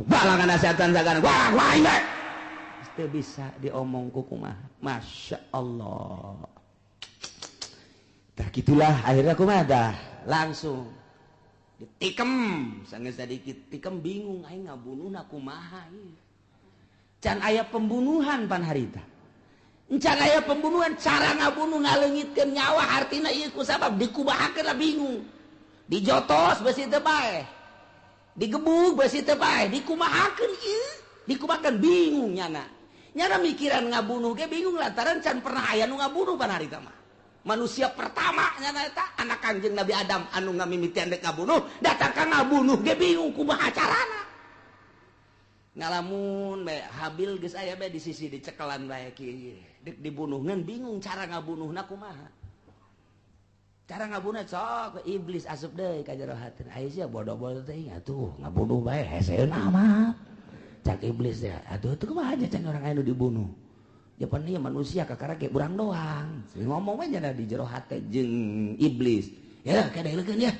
balangan nasehatan sagana, wah wah bae teu bisa diomong ku kumaha. Masya Allah. Tah gitulah akhirnya kumaha dah langsung ditikem sangat sedikit tikem, bingung aing ngabunuhna kumaha ieu, can aya pembunuhan pan harita, can aya pembunuhan, cara ngabunuh ngaleungitkeun nyawa artina ieu kusabab dikumahakeun lah bingung, dijotos besi teu paeh, digebug besi teu paeh, dikumahakeun ieu, dikumahakeun bingung nyana, nyana mikiran ngabunuh ge bingung lantaran can pernah aya nu ngabunuh pan harita mah. Manusia pertama nyana eta anak Kangjeng Nabi Adam anu ngamimitian dek ngabunuh, datang ka ngabunuh ge bingung kumaha carana. Ngalamun bae Habil geus aya bae di sisi dicekelan bae kieu dek dibunuh ngan bingung cara ngabunuhna kumaha. Cara ngabunuh sok iblis asup deui ka jero hati. Aya sia bodoh-bodoh teh atuh ngabunuh bae heseun amat. Cak iblis teh atuh teu kumaha aja can orang aya nu dibunuh. Japan ieu manusia kakara ge urang doang. Sing ngomong we nya di jero hate jeung iblis. Ya kadeulekeun ya.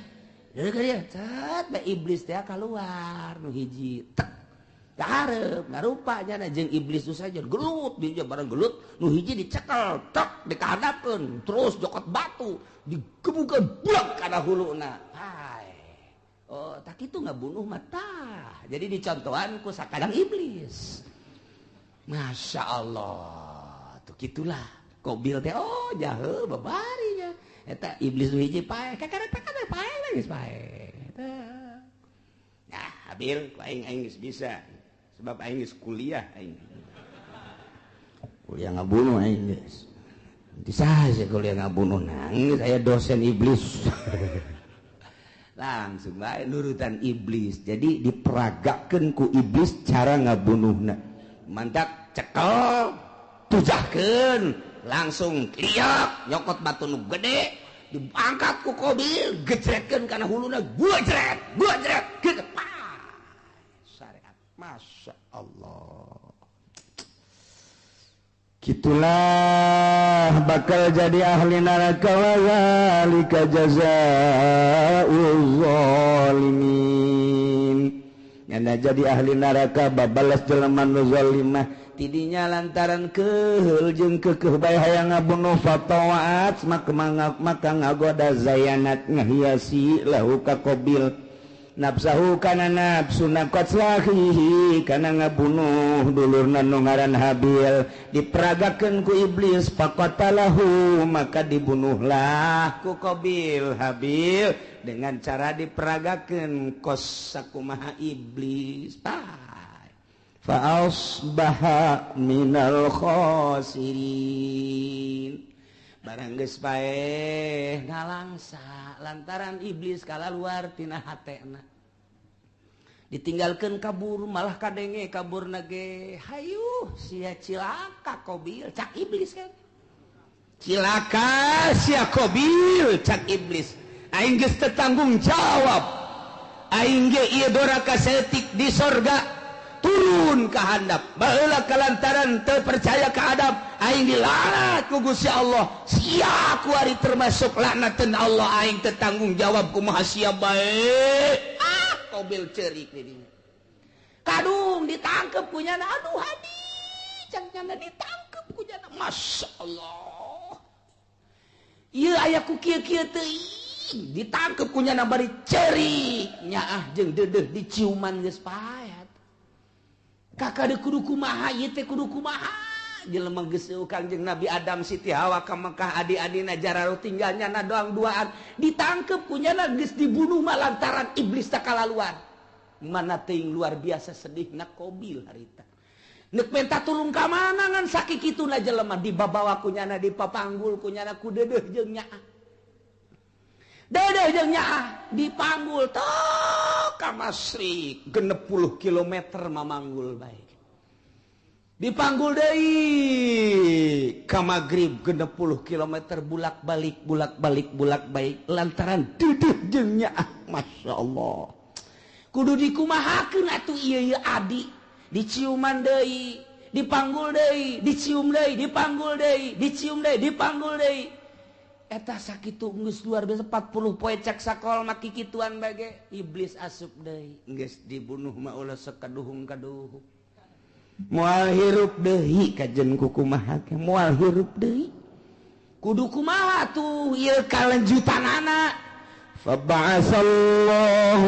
Deulekeun ya. Cet bae iblis teh kaluar nu hiji tek. Kahareup ngarupa nya jeung iblis tu saja gelut dia bareng gelut nu hiji dicekel tek dikahadapkeun terus jokot batu digebukeun blek kana huluna. Hai. Oh, tak kitu ngabunuh mah tah. Tah, jadi dicontohan ku sakadang iblis. Masya Allah, tuh gitulah. Kobil teh, oh jahe babarinya. Eta iblis nu hiji paeh, kakara kakara paeh geus paeh. Nah, Habil, ku aing aing geus bisa. Sebab aing geus kuliah aing. Kuliah ngabunuh aing geus. Bisa sih kuliah ngabunuh, nangis saya dosen iblis. Langsung bae nurutan iblis. Jadi diperagakeun ku iblis cara ngabunuhna. Mantak cekel, tujahkeun, langsung liak nyokot batu nu gede, diangkat ku Kobil, gejretkeun kana huluna, gua jret, gitu. Syariat. Masya Allah. Gitulah bakal jadi ahli neraka, wa zalika jazaa'uz zalimin. Nyana jadi ahli neraka babalas jelema nu zalimah tidinya lantaran keheul jeung keukeuh bae hayang ngabunuh, fatawat maka maka ngagoda, zayanat ngahiasi, lahu ka Qabil, nafsahu kana nafsuna, qatla akhihi kana ngabunuh dulurna nu ngaran Habil. Diperagakeun ku iblis, faqatalahu maka dibunuhlah ku Qabil Habil dengan cara diperagakeun kos sakumaha iblis. Fa asbaha minal khasirin. Barang geus paeh ngalangsa lantaran iblis kalaluar tina hatena, ditinggalkan kabur, malah kadenge kabur nage, "Hayu sia, cilaka Kobil," cak iblis kan, "Cilaka sia, Kobil," cak iblis, "aing geus teu tanggung jawab aing ge. Ieu doraka saeutik di sorga turun ke handap baheula, kalantaran teu percaya ka Adam aing dilaknat ku Gusti Allah. Sia kuari termasuk laknatan Allah. Aing teu tanggung jawab, kumaha sia bae." Ah, Kobil cerik di dinya. Kadung ditangkep ku nyana. "Aduh, Hadi," cang nyana, ditangkep ku nyana. Masya Allah, ieu aya ku kieu-kieu teuing. Ditangkep ku nyana bari cerik, nyaah jeung deudeuh diciuman, geus paet. Kakak kudu kumaha ieu teh, kudu kumaha jelema geus Kangjeng Nabi Adam, Siti Hawa ka Mekah, adi-adina jararo, tinggal nyana doang duaan. Ditangkep ku nyana, geus dibunuh mah lantaran iblis tak kalaluan. Mana teuing luar biasa sedihna Kobil harita. Nek minta tulung ka mana ngan sakikituna jelema dibabawa ku nyana, dipapanggul ku nyana, ku deudeuh jeung nyaah, deudeuh jeung nyaah dipanggul tok ka Masyrik 60 kilometer mamanggul bae, dipanggul deui ka Maghrib 60 kilometer, bulak balik, bulak balik, bulak balik lantaran deudeuh jeung nyaah. Masya Allah, kudu dikumahakeun atuh ieu ieu adi? Diciuman deui, dipanggul deui, dicium deui, dipanggul deui, dicium deui, dipanggul deui. Eta sakitu geus luar biasa 40 poe cek sakol mah kikituan bage. Iblis asup deui, geus dibunuh mah ulah sekaduhung-kaduhung, moal hirup deui. Kajen ku kumaha ge moal hirup deui, kudu kumaha tuh ieu kalanjutanana? Faba'asallahu